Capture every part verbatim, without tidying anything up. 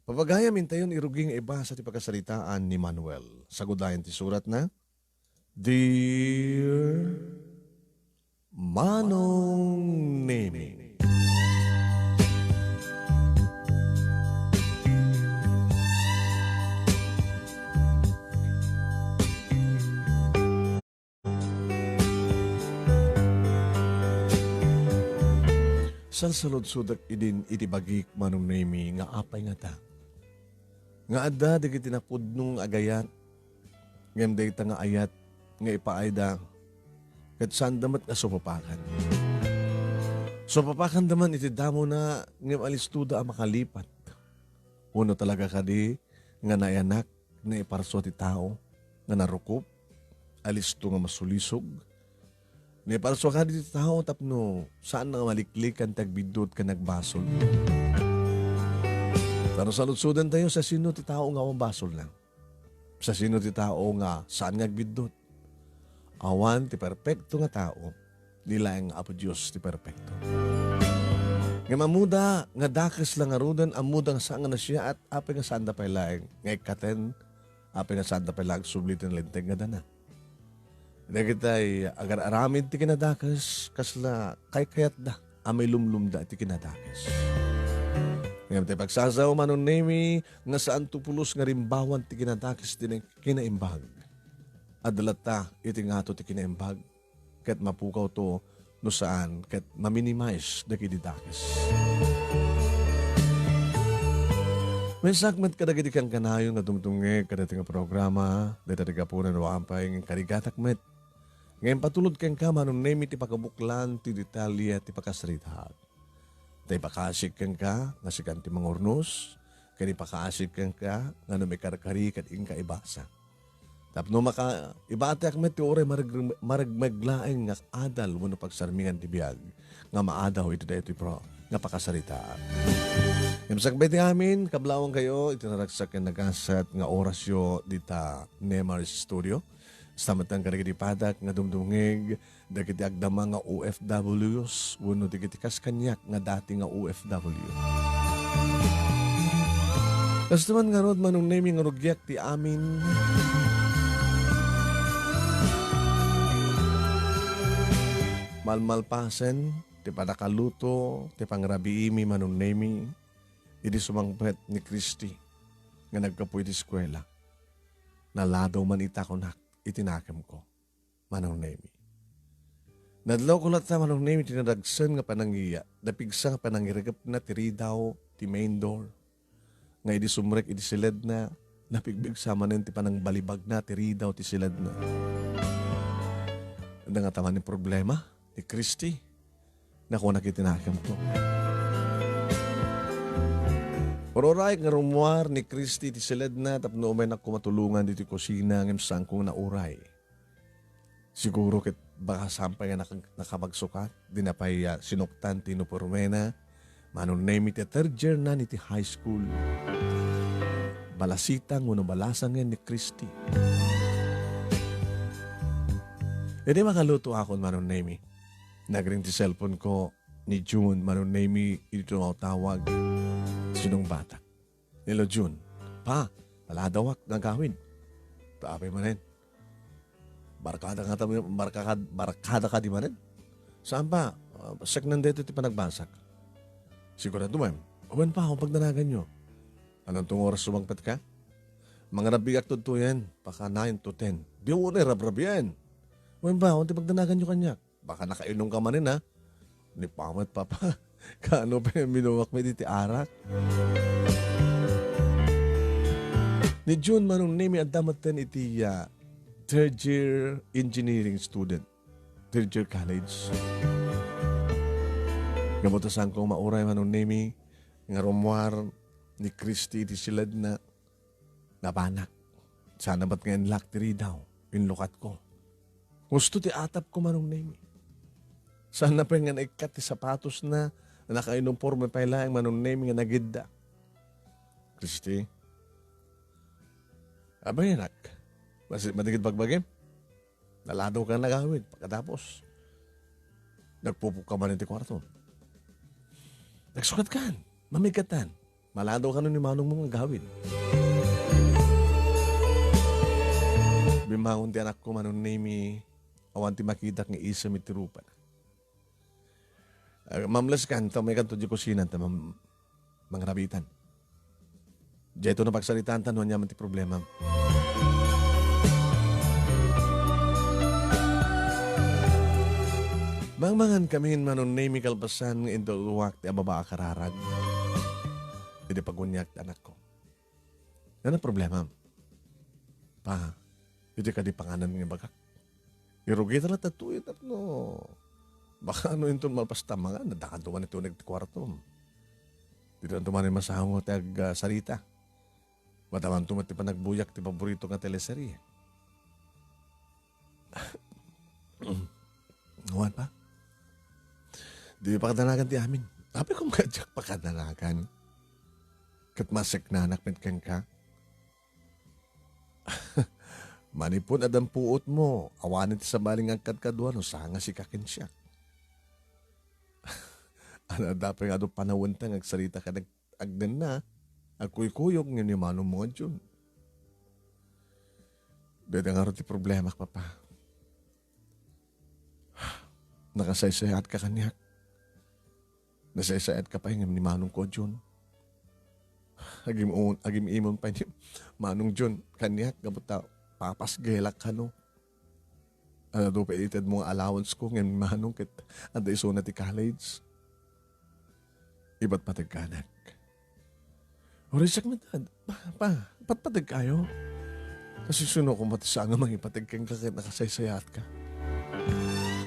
Papagayam, intayon irugi nga ibasa ti pakasaritaan ni Manuel. Sagudayan ti suratna, Dear Manong Nemi. Salsaludsodek idin iti bagik, Manong Nemi, nga apay ngata nga adda dagiti napudno nga agayat, ngem dayta nga ayat nga ipaayda ket saanda met nga supapakan. Supapakanda man iti damona ngem alistoda a makalipat. Wenno talaga kadi nga nayanak, naiparsua ti tao nga narukop, alisto nga masulisog? Naiparsua kadi ti tao tapno saan nga maliklikan ti agbiddut ken agbasol? Ta no saludsodantayo, sasino ti tao nga awan basolna? Sasino ti tao nga saan nga agbiddut? Awan ti perpekto nga tao, ni laeng nga Apo Dios ti perpekto. Ngem ammoda nga dakes la ngaruden, ammoda nga saan nga nasiaat, apay nga saanda pay laeng nga ikkaten, apay nga saanda pay laeng agsubli ti nalinteg nga dana. Dagitay agar-aramid ti kinadakes, kasla kaykayatda a mailumlumda iti kinadakes. Ngem ti pagsasao, Manong Nemi, nga saanto pulos nga rimbawan ti kinadakes ti kinaimbag. Adda latta iti ngato ti kinaimbag, ket mapukawto no saan ket ma-minimize dagiti dakes. Maysak met kadagiti kankanayon nga dumdumngeg kadagiti nga programa, dayta ti gapunan no apay nga inkarigatak met nga impatulod kenka, Manong Nemi, ti pakabuklan ti detalye ti pakasaritaak. Ta ipakaasik kenka nga sikan ti mangurnos, ken ipakaasik kenka nga no maikarkari ket inka ibasa. Tapno maka-, ibatiak met ti uray mareg-, mareg-, mareg-, mareg-, laeng nga adal wenno pagsarmingan ti biag nga maadaw iti daytoy pro-, nga pakasaritaan. Ngem sakbay ti amin, kablawankayo iti naragsak ken nagasat nga orasyo dita Nemar's Studio. Kasta met kadagiti padak nga dumdumngeg dagiti agdama nga O F Ws wenno dagiti kas kaniak nga dati nga O F W. Kasta man ngarud, Manong Nemi, nga rugiak ti amin. Malmalpasen ti panakaluto ti pangrabiimi, Manong Nemi, idi sumangpet ni Christy nga naggapu iti eskuela. Naladaw man ita kunak iti nakemko, Manong Nemi. Nadlawko latta, Manong Nemi, ti nadagsen nga panangiya-, napigsa nga panangirgepna ti ridaw ti main door. Nga idi sumrek iti siledna, napigbigsa manen ti panangbalibagna ti ridaw ti siledna. Adda ngata manen problema ni Christy. Nakunak iti nakemko. Uray nga rummuar ni Christy iti siledna tapno umaynak koma tulongan ditoy kusina, ngem saanko nga nauray. Siguro ket baka saan pay nga naka-, nakapagsukat, dina pay, ah, sinuktan ti unipormena. Manong Nemi, ti third year na iti high school. Balasitang wenno balasangen ni Christy. Idi makalutoakon, Manong Nemi, nagring ti cellphone ko ni June, Manong Nemi, idi tumawtawag. Sinungbatak. Hello, June. Pa, naladawak nga agawid. Ta apay manen? Barkada ngata, barkada, barkada kadi manen? Saan pa? Ah, seknan daytoy ti panagbasak. Sigurado man. Wen pa, awan pagdanaganyo. Ananto nga oras sumangpet ka? Mangrabiak tudtoyen, baka nine to ten. Di unay rabrabian. Wen pa, awan ti pagdanaganyo kaniak. Baka nakainom ka manen, ha? Ni pamet, Papa. Kaano pay minuak met iti arak? Ni June, Manong Nemi, adda metten iti, ah, third year engineering student. Third year college. Gapu ta saanko mauray, Manong Nemi, nga rummuar ni Christy iti siledna. Napanak. Saan met nga inlak ti ridaw, inlukatko. Husto ti atapko, Manong Nemi. Saan na pay nga naikkat ti sapatosna, nakainumporme pay laeng, Manong Nemi, nga nagidda. Christy, abayanak, mas-, madagit bagbagim? Naladaw ka nagawid, pagkatapos, nagpupok ka man iti kuarto. Nagsukat kan, mamigatan. Maladaw kano ni manongmo nga agawid. Bimmangon ti anakko, Manong Nemi, awan ti makitak nga isem iti rupana. Ah, mamleskan, ta umaykanto diay kusina, ta mam-, mangrabitan. Diayto nga pagsaritaanta no aniaman ti problema. Mangmangan kamin, Manong Nemi, kalpasan nga intutuak ti ababa a kararag. Idi paguniak ti anakko. Ania problema? Pa, iti kadi panganan nga ibagak. Irugita latta daytoy tapno baka no inton malpas ta mangan, adda kanto man iti uneg ti kuartom. Ditoanto man masango ti agsarita. Matamanto met ti panagbuyak ti paborito nga teleserye. Awan pa. Di pakadanagan ti amin. Apay koma nga diak pakadanagan. Ket maseknanak met kenka. Manipud adda puotmo, awanen ti sabali nga agkadkadua no sanga sika ken siak. Ano, adda pay nga adu panawenta nga agsarita ken ag-, agdenna, agkuykuyog ngem ni manongmo nga Jun. Dayta ngarud ti problemak, Papa. Nakasaysayaatka kaniak. Nasaysayaatka pay ngem ni manongko a Jun. Agim-, agim-imon pay ni Manong Jun kaniak gapu ta papasgelak kano. Ano, adu pay itedmo nga allowance ko ngem ni Manong ket adda isuna ti college. Ipatpateg kanak. Uray siak met, Dad. Pa, pa, patpateg kayo. Kasisuno koma ti sanga mangipateg kenka ket nakasaysayaatka?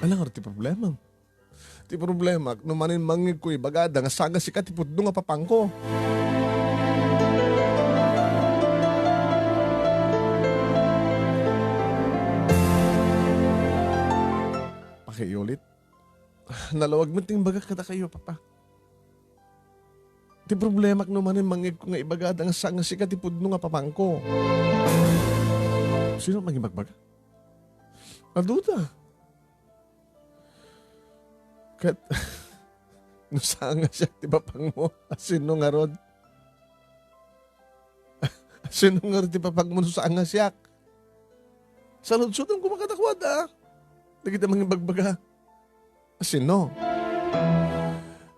Ala ngarud ti problema? Ti problemak, no manen mangngegko, ibagada nga sanga sika ti pudno nga papangko. Pakiulit. Nalawag met ti imbagak kadakayo, Papa. Ti problemak no manen mangngegko nga ibagada nga sanga sika ti pudno nga papangko. Sino mangibagbaga? Aduda. Ket, no sanga siak ti papangmo, asino ngarud? Asino ngarud ti papangmo no sanga siak? Saludsodem koma kadakuada. Dagiti mangibagbaga. Asino?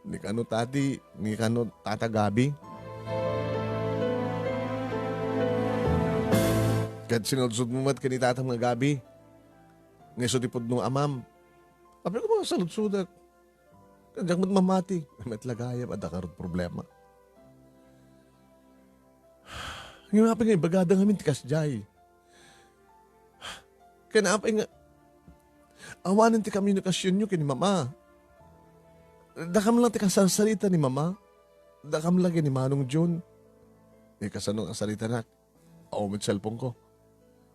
Ni kano tati, ni kano tata Gabi? Ket sinudsodmo met ken ni tatam nga Gabi nga isu ti pudno nga amam. Apay koma nga saludsodek? Ket diak met mamati. Met la gayam, adda ngarud problema. Ngem apay nga ibagada ngamin ti kasdiay? Ken apay nga awanen ti komunikasionyo ken ni Mama? Dakam lang ti kasarsarita ni Mama? Dakam lang ken ni Manong Jun? Ni kasano nga saritanak? Awan met cellphone ko.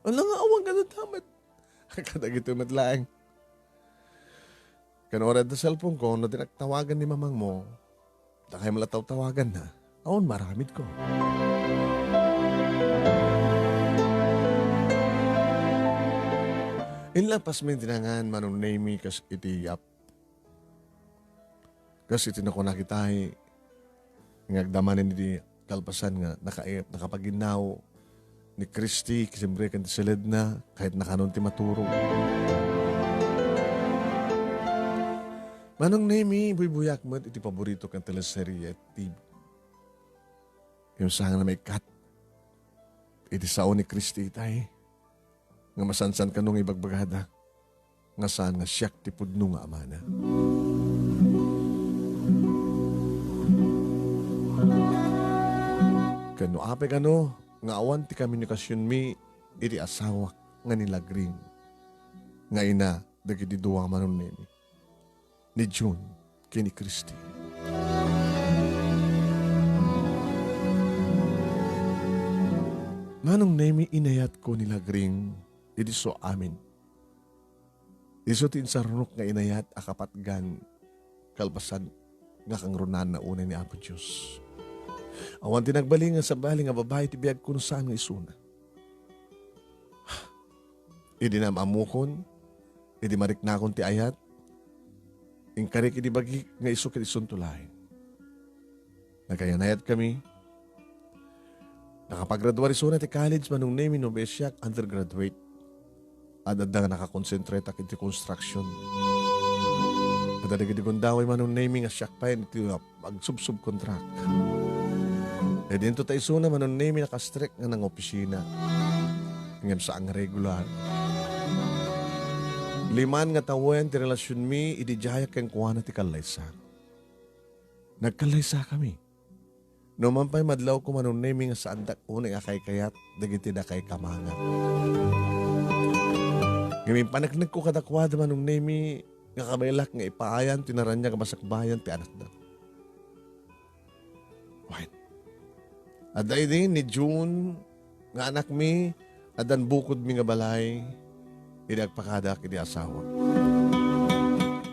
Ala nga awan ka na damat. Kadagito met laeng. Ken uray adda cellphone ko, no di nagtawagan ni mamangmo, dakay man la tawtawaganna, awan maaramidko. Inlapasmi ti nangan, Manong Nemi, kas iti yap. Kas iti nakunak itay, nga agdamanen iti kalpasan nga naka-, nakapaginnaw ni Christy, siempre, ken ti siledna, ket nakanon ti maturog. Manong Nemi, buybuyak met iti paborito ken teleserye, T V. Yung sanga nga maikkat iti sao ni Christy itay, nga masansan kano nga ibagbagada nga saan nga siak ti pudno nga amana. Ken no apay kano nga awan ti komunikasionmi iti asawak nga ni Lagring, nga ina dagiti dua, Manong Nemi, ni Jun ken ni Christy. Manong Nemi, inayatko ni Lagring iti isu amin. Isu ti insarunok nga inayat a kapatgan kalpasan nga kangrunaan unay ni Apo Dios. Awan ti nagbalin nga sabali nga babai ti biagko no saan nga isuna. Idi naam-ammokon, idi mariknakon ti ayat, inkarik idi bagik nga isu ket isunto laeng. Nagkayanayatkami, Nakapagraduar isuna ti college, Manong Nemi, no siak undergraduate. Adda nga nakakonsentratak iti construction. Adda dagiti gundaway, Manong Nemi, nga siak pay iti agsubsubkontrak. Idinto ta isuna, Manong Nemi, nakastrek nga nangopisina. Ngem saan nga regular. Liman nga tawen ti relasionmi idi diayak kenkuana ti kallaysa. Nagkallaysakami. Numan pay madlawko, Manong Nemi, nga saandak unay a kaykayat dagiti dakay kamangak. Ngem impaneknekko kadakuada, Manong Nemi, nga kabaelak nga ipaayan ti naraniag a masakbayan ti anakda. Wen, adda idi ni June nga anakmi, addan bukodmi nga balay idi agpakadak iti asawak.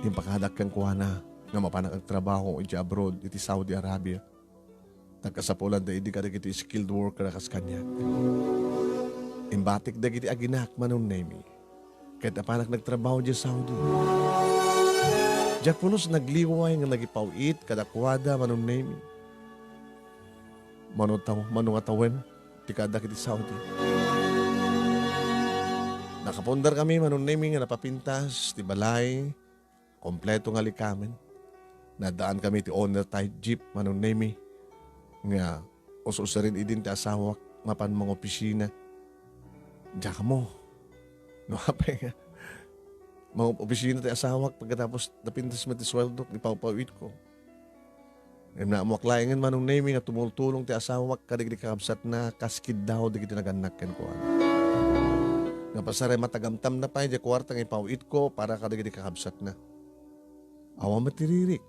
Impakadak kenkuana nga mapanak agtrabaho iti abroad iti Saudi Arabia. Nagkasapulanda idi kadagiti skilled worker a kas kaniak. Imbatik dagiti aginak, Manong Nemi, ket apanak nagtrabaho idiay Saudi. Diak pulos nagliway nga nagipaw-it kadakuada, Manong Nemi. Mano taw-, mano nga tawen ti kaaddak iti Saudi. Nakapundarkami, Manong Nemi, nga napapintas ti balay, kompleto nga likamen. Nadaankami ti owner ti jeep, Manong Nemi, nga us-usarin idin ti asawak mapan mangopisina. Diak ammo no apay nga mangopisina ti asawak pagkatapos napintas met ti suweldok, ipaw-paw-itko. Ngem naammoak laengen, Manong Nemi, nga tumultulong ti asawak kadagiti kakabsatna kas kiddaw dagiti nagannak kenkuana. Nga pasaray matagamtamna pay diay kuarta nga ipaw-itko para kadagiti kakabsatna. Awan met ti ririk.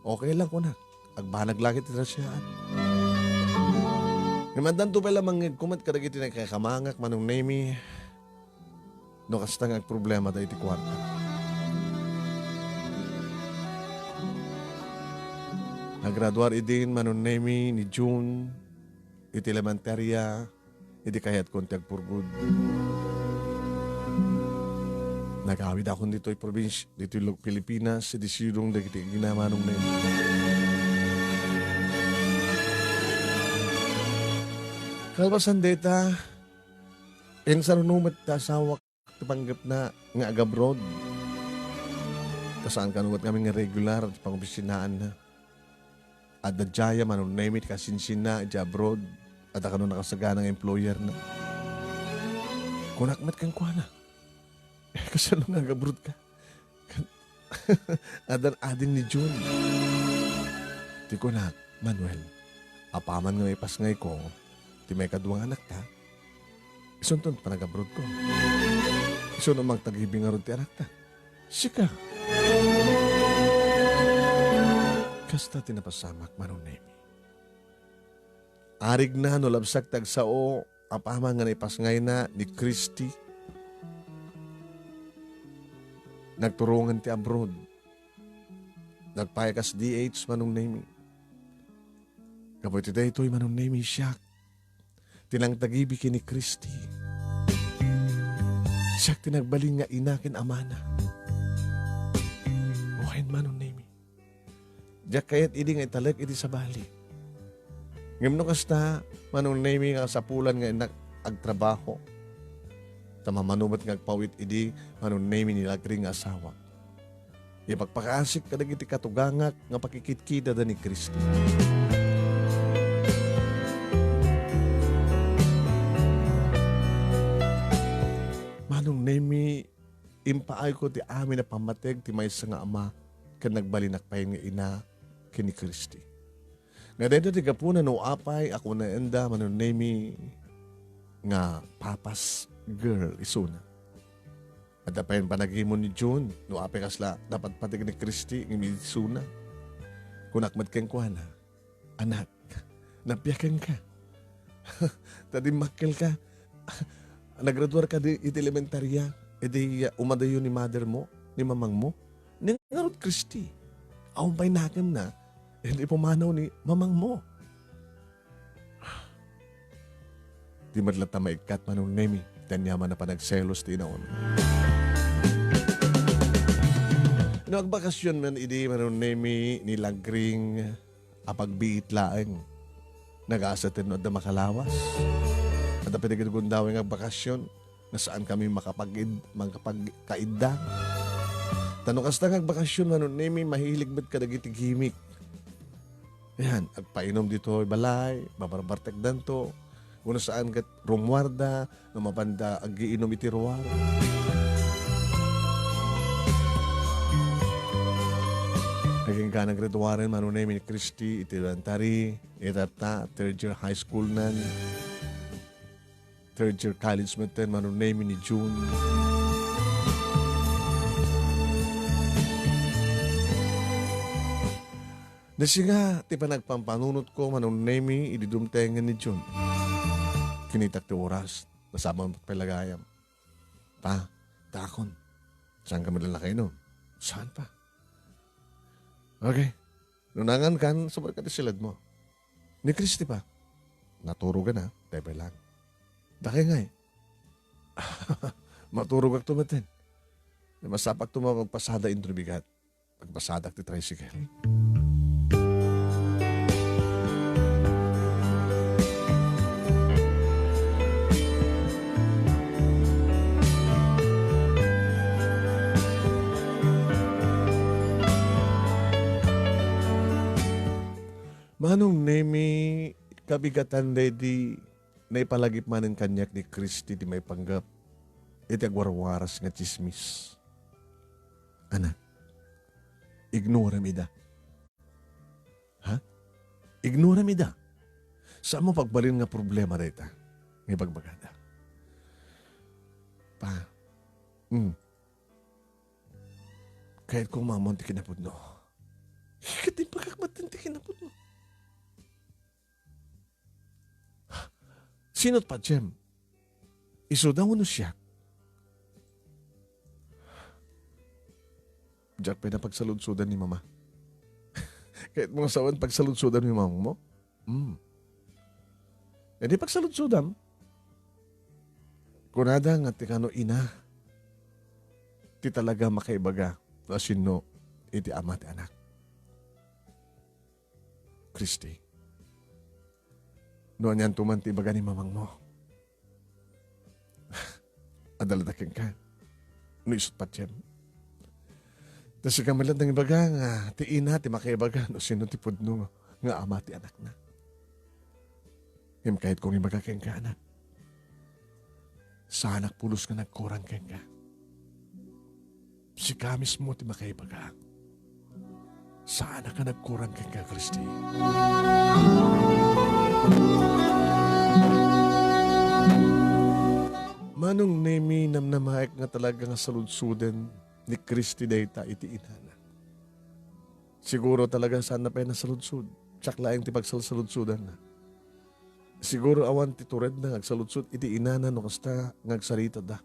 Okay lang, kunak. Agbanag laeng ti rasiaat. Ngem addanto pay la mangngegko met kadagiti nagkakamangak, Manong Nemi, no kasta nga agproblemada iti kuarta. Nagraduar idin, Manong Nemi, ni June iti elementaria, idi kayatkon ti agpurgod. Nagawidakon ditoy probinsi-, ditoy lu-, Pilipinas, idi sidong dagiti agina, Manong Nemi. Kalpasan dayta, insaruno met ti asawak ti panggepna nga agabroad. Ta saan kano met ngamin nga regular ti pangopisinaanna. Adda diay, Manong Nemi, ti kasinsinna idiay abroad, adda kano nakasagana nga employerna. Kunak met kenkuana, "Eh, kasano nga agabroad ka?" Addan ading ni June. Ti kunak, "Manuel, apaman nga maipasngayko ti maikadua nga anakta, isunton panagabroadko. Isuno mangtagibi ngarud ti anakta. Sika." Kasta ti napasamak, Manong Nemi. Arigna no labsak ti agsao, apaman nga naipasngayna ni Christy. Nagturongen ti abroad. Nagpaay kas D H, Manong Nemi. Gapu iti daytoy, Manong Nemi, siak ti nangtagibi ken ni Christy. Siak ti nagbalin nga ina ken amana. Wen, Manong Nemi. Diak kayat idi nga italek iti sabali. Ngem no kasta, Manong Nemi, nga kasapulan nga innak agtrabaho, ta mamano met nga agpaw-it idi, Manong Nemi, ni Lagring nga asawak. Ipakpakaasik kadagiti katugangak nga pakikitkitad ni Christy. Manong Nemi, impaayko ti amin a pammateg ti maysa nga ama ken nagbalinak pay nga ina ken ni Christy. Nga dayta ti gapuna no apay a kunaenda, Manong Nemi, nga papa's girl isuna. Adda pay panagimon ni June no apay kasla napatpateg ni Christy ngem isuna. Kunak met kenkuana, "Anak, napiakenka. Ta dimmakkelka. Nagraduarka di iti elementaria, idi, ah, umadayo ni mother mo, ni mamang mo. Ni ngarud, Christy, awan pay nakemna, idi pumanaw ni mamang mo." Di met latta maikkat, Manong Nemi, ti aniaman a panagselos ti inaon. No agbakasyon man idi, Manong Nemi, ni Lagring a pagbiit laeng. Nagasaten no adda makalawas. Adda pay dagiti gundaway nga agbakasyon nga saankami makapag-id-, makapagkaidda. Ta no kasta nga agbakasyon, Manong Nemi, mahilig met kadagiti gimik. Ayan, agpainom ditoy balay, babarbartekdanto. Wenno saan ket rummuarda, nga mapanda agiinom iti ruar. Agingga nagrituaren, Manong Nemi, ni Christy iti elementary, iti tatta, third year high school nan. Third year college metten, Manong Nemi, ni June. Nasiga ti panagpampanunotko, Manong Nemi, idi dumtengen ni June. Kinitak ti oras. Nasamak pay la gayam. Pa, dakon. Saan kami la nakainom? Saan pa? Okay. No nangankan, sumatka ti siledmo. Ni Christy pa. Naturogan na, tebay lang. Dakay ngay. Maturogakto metten. Masapakto mapagpasada intro bigat. Pagpasadak ti tricycle. Manong Nemi, kabigatan daydi naipalagip manen kaniak ni Christy ti maipanggep iti agwarwaras nga tsismis. Anak, ignoram ida. Ha? Ignoram ida. Saanmo pagbalin nga problema dayta nga ibagbagada. Pa, hmm. Kayatko nga maammoan ti kinapudno. Ket di pakakbatten ti kinapudno. Sino ti patiem? Isuda wenno siak? Diak pay napagsaludsodan ni Mama. Kayatmo nga sawen pagsaludsodan ni mamangmo? Hmm. Idi pagsaludsodam, kunada nga ti kano ina ti talaga makaibaga no asino iti ama ti anak. Christy, no anianto man ti ibaga ni mamangmo, adda latta kenka no isut patiem. Ta sika met latta nga ibaga nga ti ina ti makaibaga no sino ti pudno nga ama ti anakna. Ngem kayatko nga ibaga kenka, anak, saanak pulos nga nagkurang kenka. Sika mismo ti makaibaga. Saanak a nagkurang kenka, Christy. Manong Nemi, namnamaek nga talaga nga saludsoden ni Christy dayta iti inana. Siguro talaga saanna pay nasaludsod. Siak laeng ti pagsalsaludsodanna. Siguro awan ti turedna nga agsaludsod iti inana no kasta nga agsaritada.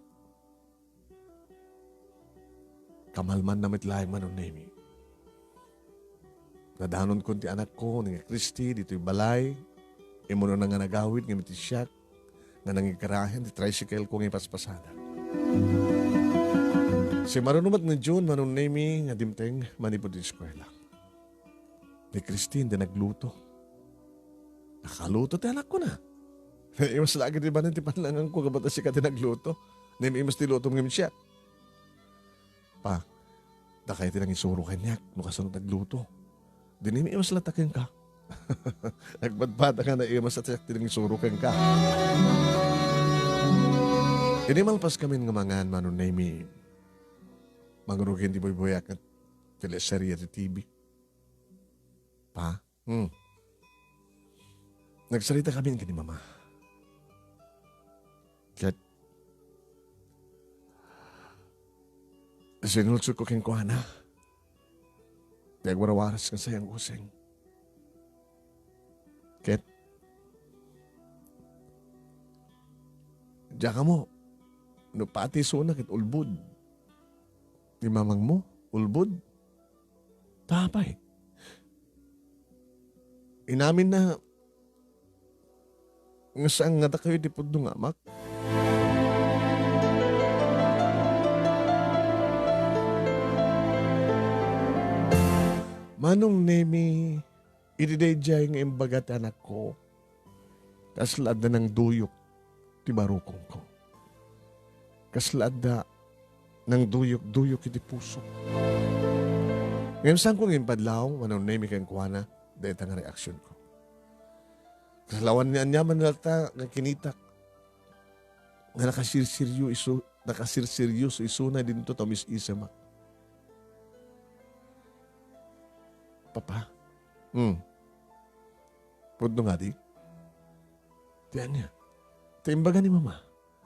Kamalmanna met laeng, Manong Nemi. Nadanonkon ti anakko ni nga Christy ditoy balay. Immunona nga nagawid ngem iti siak nga nangigkarayan ti tricycle ko nga ipaspasada. Simmaruno met ni June, Manong Nemi, nga dimteng manipud ti eskuela. Ni Christy, dina nagluto. Nakaluto ti anakko na. Naimas la ket ibanen ti pannanganko, gapu ta sika ti nagluto. Naimas ti lutom ngem siak. Pa, dakay ti nangisuro kaniak no kasano ti agluto. Di naimas latta kenka. Nagpadpada nga naimas latta ti nangisuro kenka. Idi malpas kamin nga mangan, Manong Nemi, mangrugi ti buybuyak nga teleserye ti T V. Pa? Hmm. Nagsarita kami ken ni Mama. Ket sinulsol ko kenkuana ti agwarwaras nga sayang useng. Ket diak ammo no pati isuna ket ulbod. Ni mamangmo, ulbod. Apay? Inaminna nga saan nga dakayo ti pudno nga amak. Manong Nemi, idi daydiay nga imbaga ti anakko, Kasla adda nangduyok ti barukongko. Kasla adda nangduyok-duyok iti pusok. Ngem saanko nga impadlaw, manunemi kenkuana, dayta nga reaksionko. Kasla awan ni aniaman nga latta nga kinitak nga nakasirseryo isu-, nakasirseryoso isuna dinto ta umis-isemak. Papa. Hmm. Pudno ngadi? Ti ania? Ti imbaga ni Mama.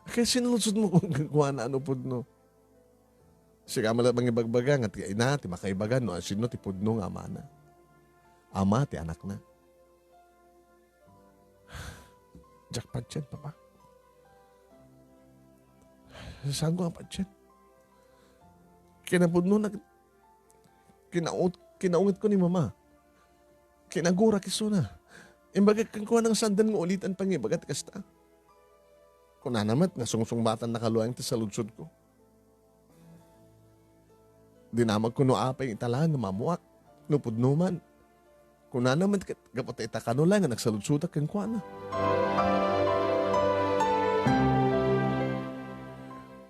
Kaya sinludsod mo kung kuana ano pudno. Sika man la mangibagbaga nga ti ina, ti makaibaga no asino ti pudno nga amana. Ama ti anakna. Diak patien, Papa. Saanko nga patien. Kinapudno na, kinaut-, kinaungitko ni Mama. Kinagurak isuna. Imbagak kenkuana nga saan nga ulitan pangibaga ti kasta. Kunana met nga sungsungbatannaka laeng ti saludsodko. Dinamagko no apay ita laeng nga maammoak, no pudno man. Kunana met ket gapu ta ita kano laeng nga nagsaludsodak kenkuana.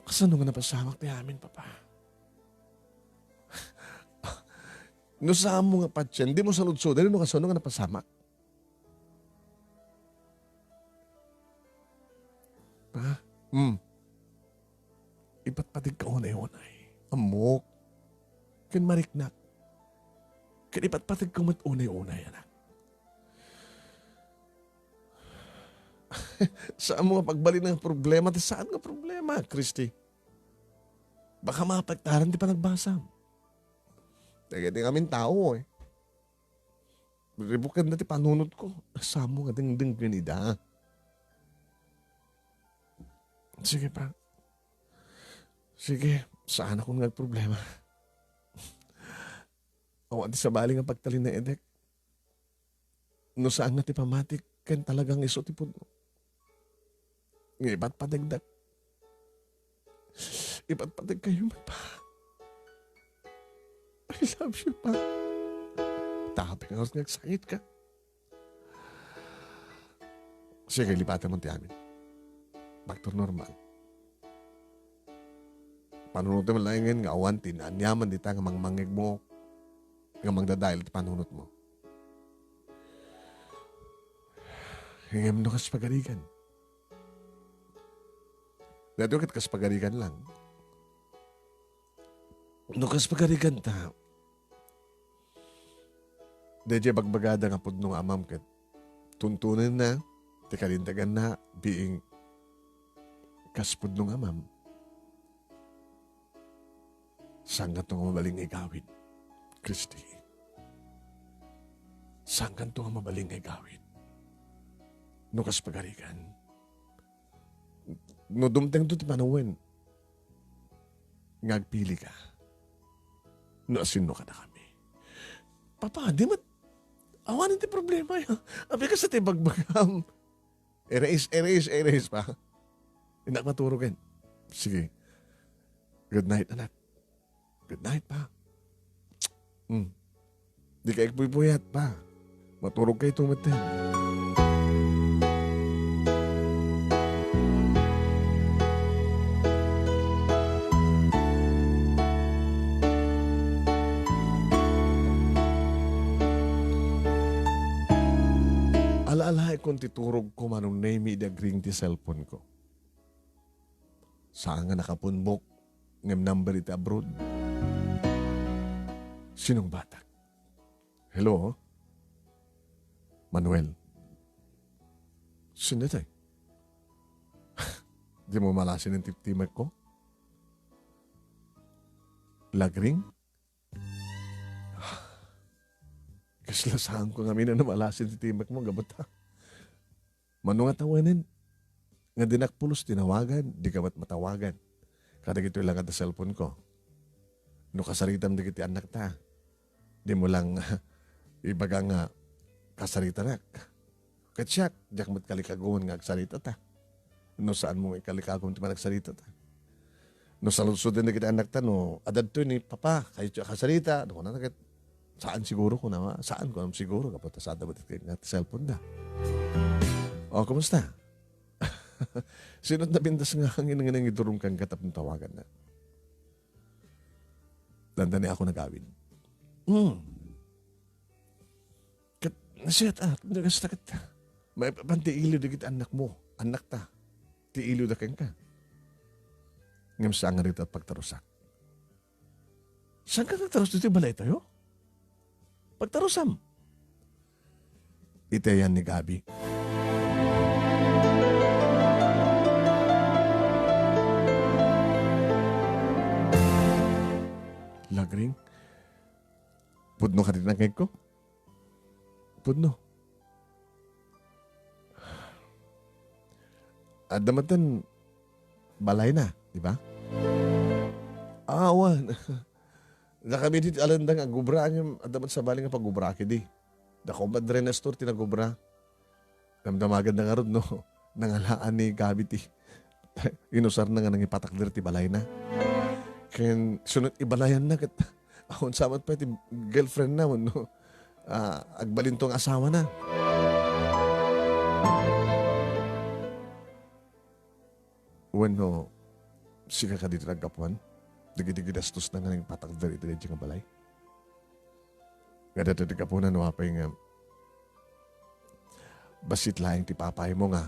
Kasano nga napasamak ti amin, Papa? No saanmo nga patien, dimo saludsoden no kasano nga napasamak. Ha? Hmm. Ipatpategka unay-unay. Ammok. Ken mariknak. Ken ipatpategka met unay-unay, anak. Saanmo nga pagbalin nga problema, ti saan nga problema, Christy. Baka maapektaran ti panagbasam. Dagiti ngamin tao, eh. Ribukanda ti panunotko. Saanmo nga dengdenggen ida. Sige, pa. Sige, saanakon nga agproblema. Awan ti sabali nga pagtalinaedek. No saan nga ti pamatik, ken talagang isu ti pudno. Nga ipatpategdak. Ipatpategkayo met, Pa. I love you, Pa. Tapos nga agsangit ka. Sige, lipatem ti amin. Back to normal. Panunotem laengen nga awan ti naaniaman dita nga mangmangngegmo, nga mangdadael ti panunotmo. Ngem no kas pagarigan. Daytoy ket kas pagarigan lang. No kas pagarigan ta, daydiay bagbagada nga pudno nga amam ket tuntunenna ti kalinteganna being kas pudno nga amam. Saankanto nga mabalin nga igawid, Christy. Saankanto nga mabalin nga igawid. No kas pagarigan. No dumtengto ti panawen nga agpili ka. No asino kadakami. Papa, di met awanen ti problema ya. Apay kasta ti bagbagam. Erase, erase, erase, Pa. Innak maturogen. Sige. Good night, anak. Good night, Pa. Hmm. Dika agpuypuyat, Pa. Maturogkayto metten. Ala-alaekon ti turogko, manong Nemi, idi agring ti cellphone-ko. Saan nga nakapunbok, ngem number iti abroad. Sinungbatak. Hello? Manuel. Sino tay? Dimo malasin ti timekko? Lagring? Kasla saanko ngamin a namalasin ti timekmo, gapu ta mano nga tawenen nga dinak pulos tinawagan, dika met matawagan. Kadagitoy la nga da cellphone-ko. No kasaritam dagiti annakta, dimo lang ibaga nga kasaritanak. Ket siak, diak met kalikaguan nga agsaritata. No saanmo nga ikalikagum ti panagsaritata. No saludsodem dagiti annakta, no adda ditoy ni Papa, kayatyo a kasarita, no kunana ket, saan siguro, kunana, saan kunam siguro, gapu ta saan da met ket nga ti cellphone da. O, kumusta? Sino't napintas nga hangin nga nangidurum kenka tapno tawagannak? Dandani ako nagawid. Hmm. Ket, nasayaat, ah, kasta ket, maipapan ti iliw dagiti annakmo, annakta, ti iliwda kenka. Ngem saan nga dayta pagtarusak. Saanka nga agtarus ditoy balaytayo? Pagtarusam. Iti ayan ni Gabby. Lagring, pudno kadi ti nangngegko? Pudno. Adda met balayna, di ba? Awan. Dakami di alanda nga agubra, ngem adda met sabali nga pagubra kadi. Dakami met dre Nestor ti nagubra. Damdamaganna ngarud no nangalaan ni Gabby ti inusarna nga nangipatakder ti balayna. Ken sunot ibalayanna ket awan sa met pay ti girlfriendna wenno, ah, agbalinto nga asawana. Wenno, sika kadi ti naggapuan dagiti ginastosna nga nangipatakder iti daydiay nga balay? Nga daytoy ti gapuna no apay nga bassit laeng ti papaymo nga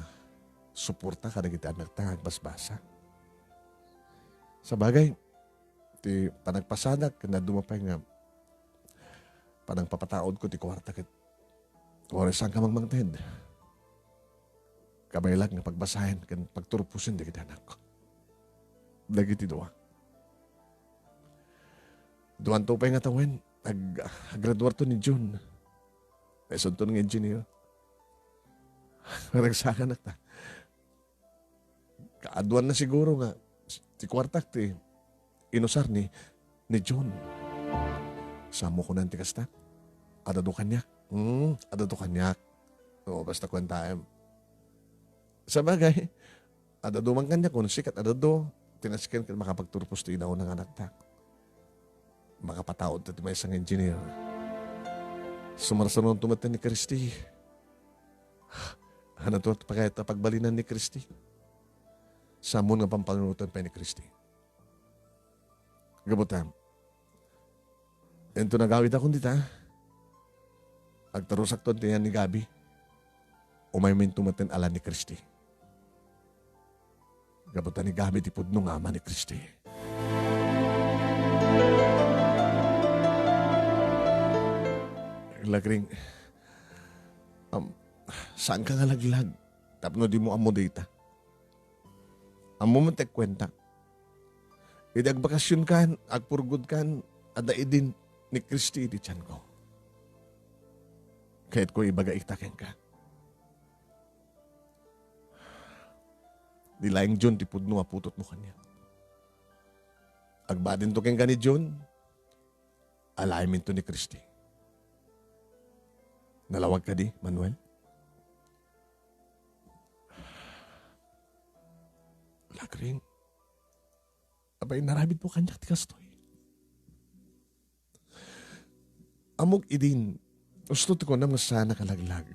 suporta kadagiti annakta nga agbasbasa. Sabagay, ti panagpasadak ken dadduma pay nga panangpapataudko ti kuarta ket uray saanka mangmangted. Kabaelak nga pagbasaen ken pagturposen dagiti anakko. Dagiti dua. Duanto pay nga tawen, ag-, aggraduarto ni June. Isunto nga engineer. Nagsakanakta. Kaaduanna siguro nga ti kuartak ti inusar ni, ni June. Saanmo kunan ti kasta? Adda adu kaniak. Hmm, adda adu kaniak. Oo, basta kuentaem. Sabagay, adda adu man kaniak, kun sika ket adda adu, ti nasken ket makapagturpos ti inauna nga anakta. Makapataudta ti maysa nga engineer. Sumarsaronto met ni Christy. Ania ti pagayat a pagbalinan ni Christy? Saanmon nga pampanunoten pay ni Christy. Gapu ta, inton agawidakon dita, agtarusakton ti ayan ni Gabby. Umayminto met ti ala ni Christy. Gapu ta ni Gabby ti pudno nga ama ni Christy. Lagring, um, saanka nga laglag tapno dimo ammo dayta? Ammom ti kuenta. Idi agbakasionkan, agpurgodkan, adda idin ni Christy iti tianko. Kayatko ibaga ita kenka. Di laeng June ti pudno a putotmo kaniak. Agbadinto kenka ni June, alaenminto ni Christy. Nalawag kadi, Manuel? Lagring, apay, inaramidmo kaniak ti kastoy? Ammok idin, usto ti kunam nga saanka a laglag.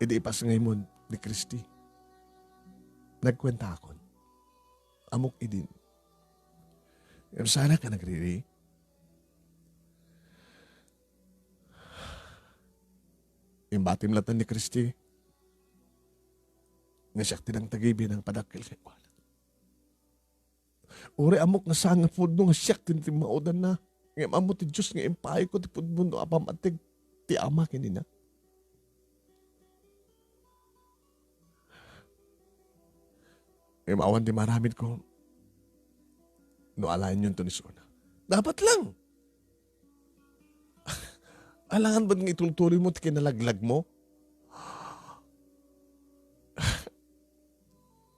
Idi ipasngaymo ni Christy, nagkuentakon. Ammok idin. Ngem saanka a nagriri? Imbatim latta ni Christy nga siak ti nangtagibi, nangpadakkel kenkuana. Uray ammok nga saan nga pudno nga siak ti timmaudanna, ngem ammo ti Dios nga impayko ti pudno no apam-ateg ti ama ken ina. Ngem awan ti maaramidko no alaenyonto ni Sona. Dapat lang! Alangan met nga itultuloymo ti kinalaglagmo?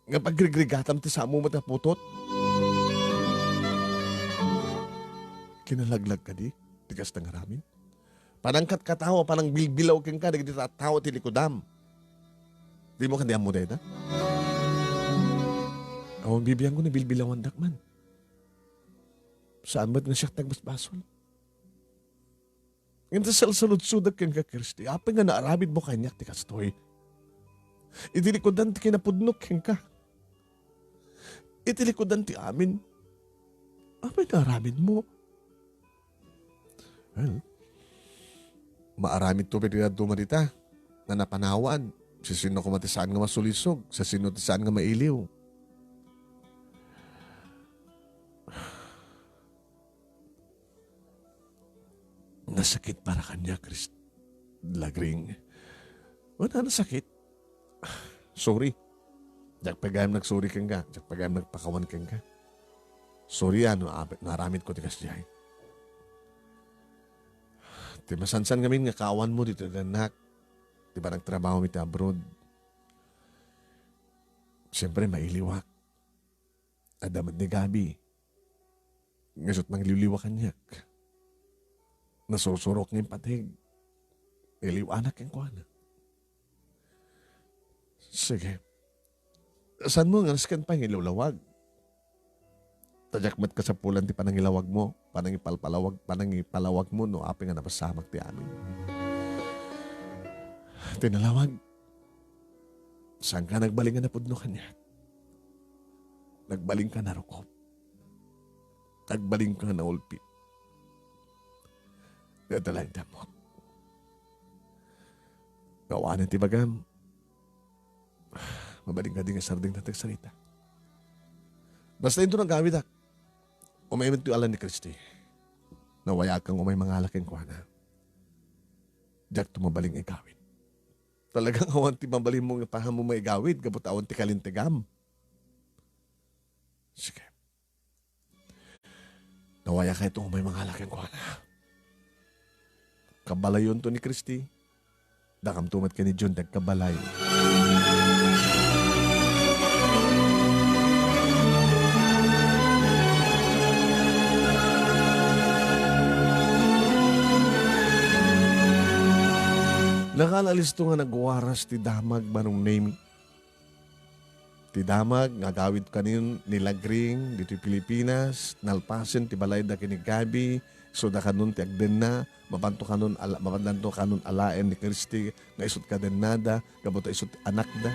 Nga pagrigrigatam ti saanmo met a putot? Kinalaglag kadi ti kasta nga aramid? Panangkatkataw, panangbilbilaw kenka dagiti tattao ti likudam. Dimo kadi ammo dayta? Awan bibiangko, nabilbilawandak man. Saan met nga siak ti agbasbasol? Ngem ta salsaludsodak kenka, Kristi, apay nga naaramidmo kaniak ti kastoy? Iti likudan ti kinapudnok kenka. Iti likudan ti amin. Apay nga aramidmo? Well, maaramidto pay ti dadduma dita nga napanawan. Sisino koma ti saan nga masulisog? Sisino ti saan nga mailiw? Nasakit para kaniak, Chris Lagring. Wala nasakit. Sorry. Diak pay gayam nagsorry kenka. Diak pay gayam nagpakawan kenka. Sorry, a, no, abi-, no aramidko ti kasdiay. Ti masansan ngamin nga kaawanmo ditoy danak, ti panagtrabahom iti abroad. Siyempre, mailiwak. Adda met ni Gabi. Nga isut' mangliwliwa kaniak. Nasursurok nga impateg. Iliw-anak kenkuana. Sige. Saanmo nga nasken pay nga ilawlawag? Ta diak met kasapulan ti panangilawagmo, panangipalpalawag, panangipalawagmo no apay nga napasamak ti amin. Ti nalawag, saanka nagbalin nga napudno kaniak. Nagbalinka narukob. Nagbalinka naulpit. Dayta laeng ti ammok. Awanen ti ibagam. Mabalin kadi nga sardengta ti agsarita. Basta inton agawidak, umay met ti alan ni Kristi. Nawayaak nga umay mangala kenkuana. Diakto mabalin nga igawid. Talagang awan ti mabalinmo nga ipahammo nga igawid gapu ta awan ti kalintegam. Sige. Nawayaak nga umay mangala kenkuana. Kabalayonto ni Kristi, dakamto met ken ni John ti agkabalay. Nakal-alisto nga nagwaras ti damag, Manong Nemi. Ti damag nga agawid kanin ni Lagring ditoy Pilipinas, nalpasen ti balayda ken ni Gabi, isuda kanon ti agdenna, mapanto kanon ala-, mapanto kanon alaen ni Kristi nga isut' kadennada, gapu ta isut' anakda.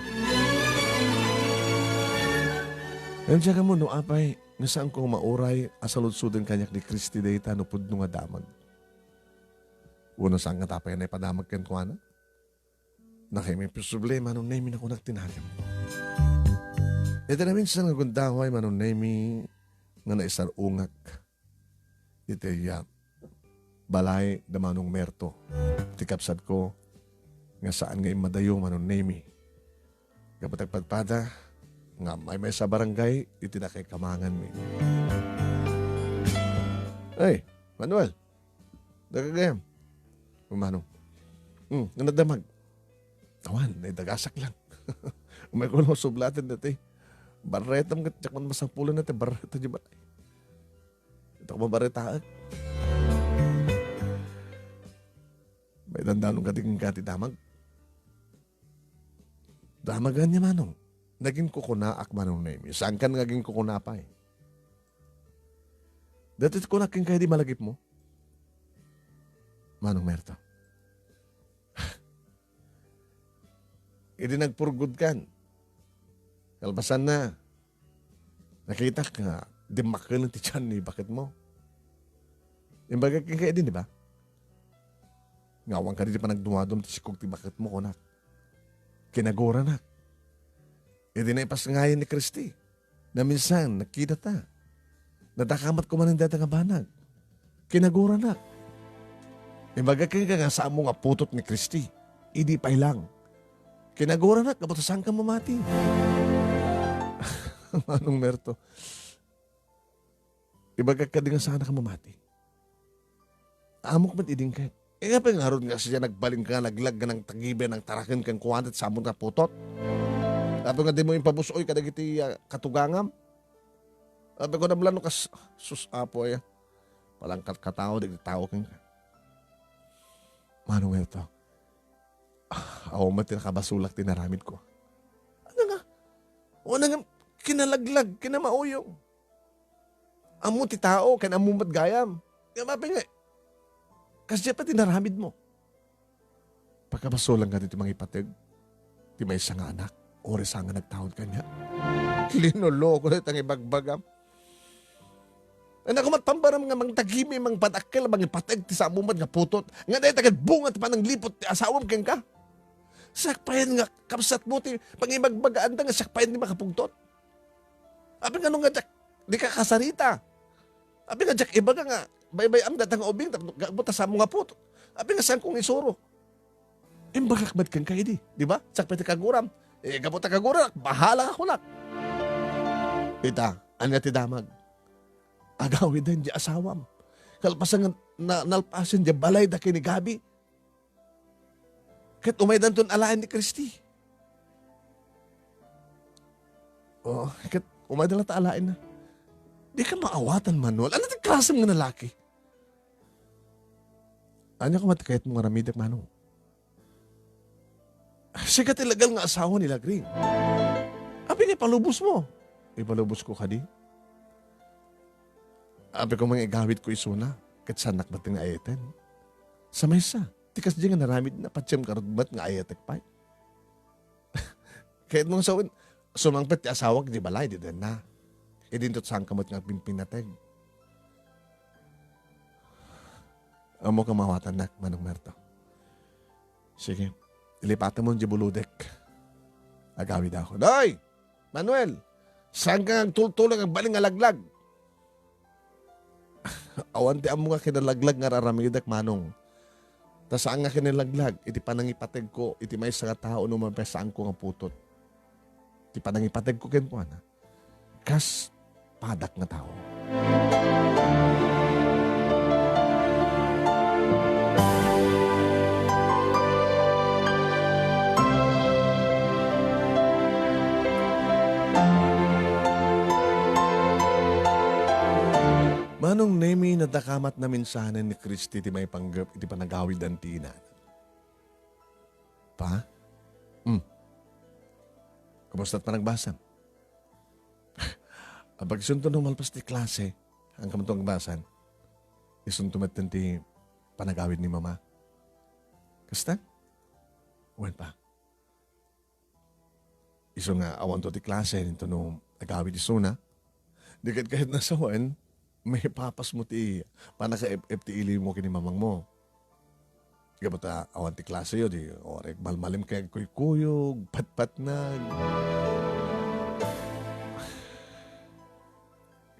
Ngem diak ammo no apay nga saanko mauray a saludsoden kaniak ni Kristi dayta no pudno nga damag. Wenno saan nga apay a naipadamag kenkuana? Nakaimmposible, Manong Nemi, nakunak ti naganko. Iti naminsan nga gundaway, Manong Nemi, nga naisar-ungak iti, ah, balay da Manong Merto, ti kabsatko, nga saan nga immadayo, Manong Nemi. Gapu ta agpadpada nga maymaysa a barangay iti nakaikamanganmi. Ay, Manuel, daka gayam. Manong. Hmm, nga nadamag. Awan, naidagasak lang. Umayko lang sublaten dati. Barretam ket diak man masapulan dati, barreta di balay. Ita ko mabarretaek. Maidandanon kadi kenka ti damag. Damagan niya, Manong. Nagin kukunaak, Manong Nemi. Saankan nga agin kukuna pay? Dati kunak kenka idi malagipmo, Manong Merto. Idi nagpurgod kan, kalpasan na, nakitak nga dimmakkel ti tiyan ni baketmo. Imbagak kenka idi, di ba? Nga awan kadi ti panagdumadum ti sikog ti baketmo, kunak. Kinaguranak. Idi naipasngayan ni Kristi. Naminsan, nagkita ta. Nadakamat koma nen dayta nga banag. Kinaguranak. Imbagak kenka nga saanmo nga putot ni Kristi. Idi pay lang. Kinaguranak, gapu ta saanka mamati. Manong Merto. Ibagak kadi nga saanka mamati. Ammok met idin ket. Eh, apay ngarud nga siya nagbalin ka, naglag nga nangtagibe, nangtaraken kenkuana ti saanmo nga putot? Apay nga dimo impabus-oy kadagiti, ah, katugangam? Apay ko nablan no kas-, sus, Apo, aya. Palangkat katao, dagiti tao kenka. Manong Merto, ah, awan met ti nakabasolak ti naramidko. Ano nga? Wala nga kinalaglag, kinamauyong. Ammo ti tao, ken ammo met gayam. Nga mapi nga, Kasdiay pay ti naramidmo. Pakabasolan kadi ti mangipateg ti maysa nga anak, uray saan nga nagtaud kaniak. Linoloko dayta nga ibagbagam. Ay, naku, met pambaram nga mangtagimi, mangpadakkel, mangipateg ti samo met nga putot. Nga dayta ket bunga ti panangliput ti asawam kenka. Siak payen nga kabsatmo ti pangibagbagaanda nga siak payen ti makapungtot. Apay ngano nga diak, dika kasarita? Apay nga diak ibaga nga baybay-am dayta nga ubing, tapno gapu ta samo nga putot? Apay nga saan kong isuro? Imbagak met kenka idi, di ba? Siak pay ti kaguram. Eh, gapu ta kaguram, bahala ka kunak. Ita, ania ti damag? Agawiden diay asawam. Kalpasan nga na-, nalpasen diay balayda ken ni Gabi. Ket umaydanton alaen ni Kristi. Oh, ket umayda latta alaenna. Dika maawatan, Manuel. Ania ti klasem nga nalaki? Ania koma ti kayatmo nga aramidek, Manong? Sika ti legal nga asawa ni Lagring. Apay nga ipalubosmo? Ipalubos ko kadi? Apay koma nga igawidko isuna, ket saannak met nga ayayten. Sa maysa, ti kasdiay nga naramidna, patiem garud met nga ayayetek pay. Kayatmo nga sawen, sumangpet ti asawak idiay balay, diay daenna. Idinto saanka met nga agpinpinateg. Ammok a maawatannak, Manong Merto. Sige, ilipatemon diay bulodek. Agawidakon. Hoy! Manuel! Saanka nga agtultulo nga agbalin nga laglag? Awan ti ammo nga kinalaglag nga ar-aramidek, Manong. Ta saan nga kinalaglag iti panangipategko iti maysa nga tao no mapay saanko nga putot. Ti panangipategko kenkuana, kas padak nga tao. Manong Nemi, nadakamat na mensahanen ni Kristi ti maipanggep iti panagawidan ti ina. Pa? Hmm. Kumusta ti panagbasam? Apag isunto no malpas ti klase, saan ka man to agbasan? Isunto met ti panagawid ni Mama. Kasta? Wen pa. Isu nga awanto ti klase, inton no agawid isuna. Di ket kayat na sawen, maipapasmo ti panakaep-ep ti ilimo ken ni mamangmo. Gapu ta awan ti klaseyo, di, o, agmalmalim kay agkuykuyog, patpatnag.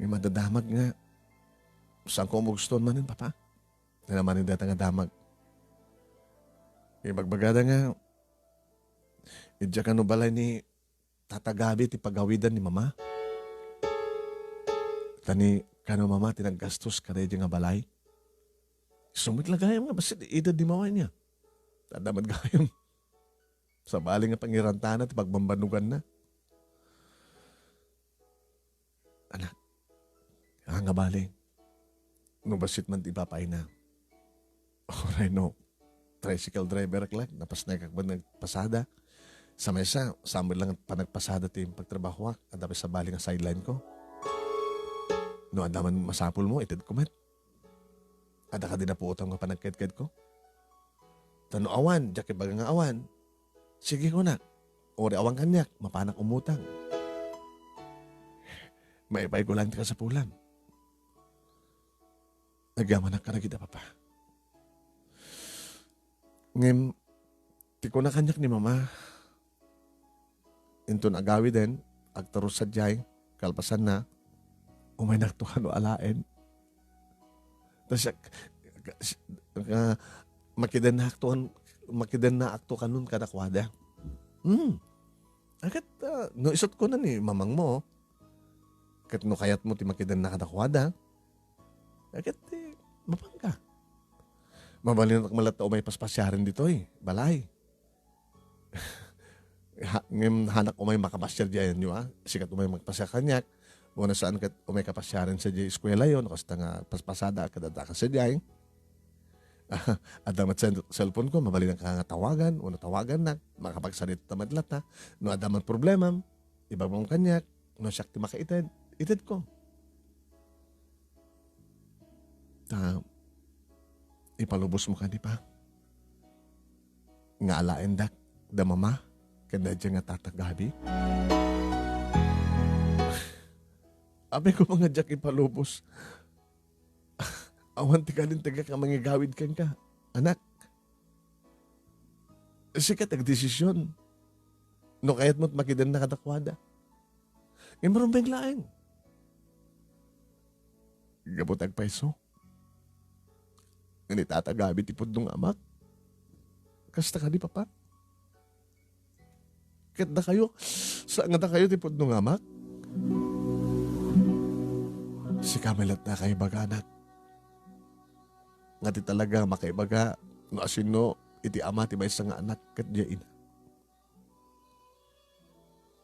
Nga madadamag nga, saanko a magustuan manen, Papa? Nga naman dayta nga damag. Ibagbagada nga, idiay kano balay ni Tata Gabi ti pagawidan ni Mama. Ta ni kano Mama ti naggastos kadaydi nga balay. Isu met la gayam nga bassit edad ni Mama ania. Adda met gayam. Sabali nga pangirantana ti pagbambannoganna. Anak, haan nga bale, no bassit man ti ipapaayna, uray no tricycle driver ak la, napasnekak met nga agpasada. Sa maysa, saan met la nga panagpasada ti pagtrabahoak, adda pay sabali nga sideline ko. No adda man masapulmo, itedko met. Adda kadi napuotam nga panagkedkedko? Ta no awan, diak ibaga nga awan. Sige, kunak. Uray awan kaniak, mapanak umutang. Maipayko laeng ti kasapulam. Agyamanak kadagita, Papa. Ngem, ti kuna kaniak ni Mama, inton agawiden, agturus sadiay, kalpasanna, umaynakto kano alaen. Ta siak, ka-, si-, ka-, makidennaakto kan-, makidennaakto kanon kadakuada. Hmm. Ket, ah, no isut' kuna ni mamangmo, ket no kayatmo ti makidenna kadakuada, ket, eh, mapanka. Mabalinak met latta umay paspasiaren ditoy balay. Ha, ngem haanak umay makapasiar diay ayanyo, a? Sikat umay makapasiar kaniak. Wenno saan ket umay kapasiaren sadiay eskuelayo, no kasta nga paspasada ket addaka sadiay. Adda met cell-, cellphone ko, mabalinak nga tawagan, wenno tawagannak, makapagsarita met latta. No adda met problemam, ibagam kaniak, no siak ti makaited, itedko. Ta, Ipalubosmo kadi, Pa, nga alaendak da Mama ken daydiay nga Tata Gabi? Apay koma nga diak ipalubos? Awan ti kalintegak a mangigawid kenka, anak. Sika ti agdesisyon no kayatmo ti makidanna kadakuada. Ngem rumbeng laeng. Gapu ta agpayso nga ni Tata Gabi ti pudno nga amak. Kasta kadi, Papa? Ket dakayo, saan nga dakayo ti pudno nga amak? Sika met latta a kaibaga, anak, nga ti talaga makaibaga no asino iti ama ti maysa nga anak ket diay ina.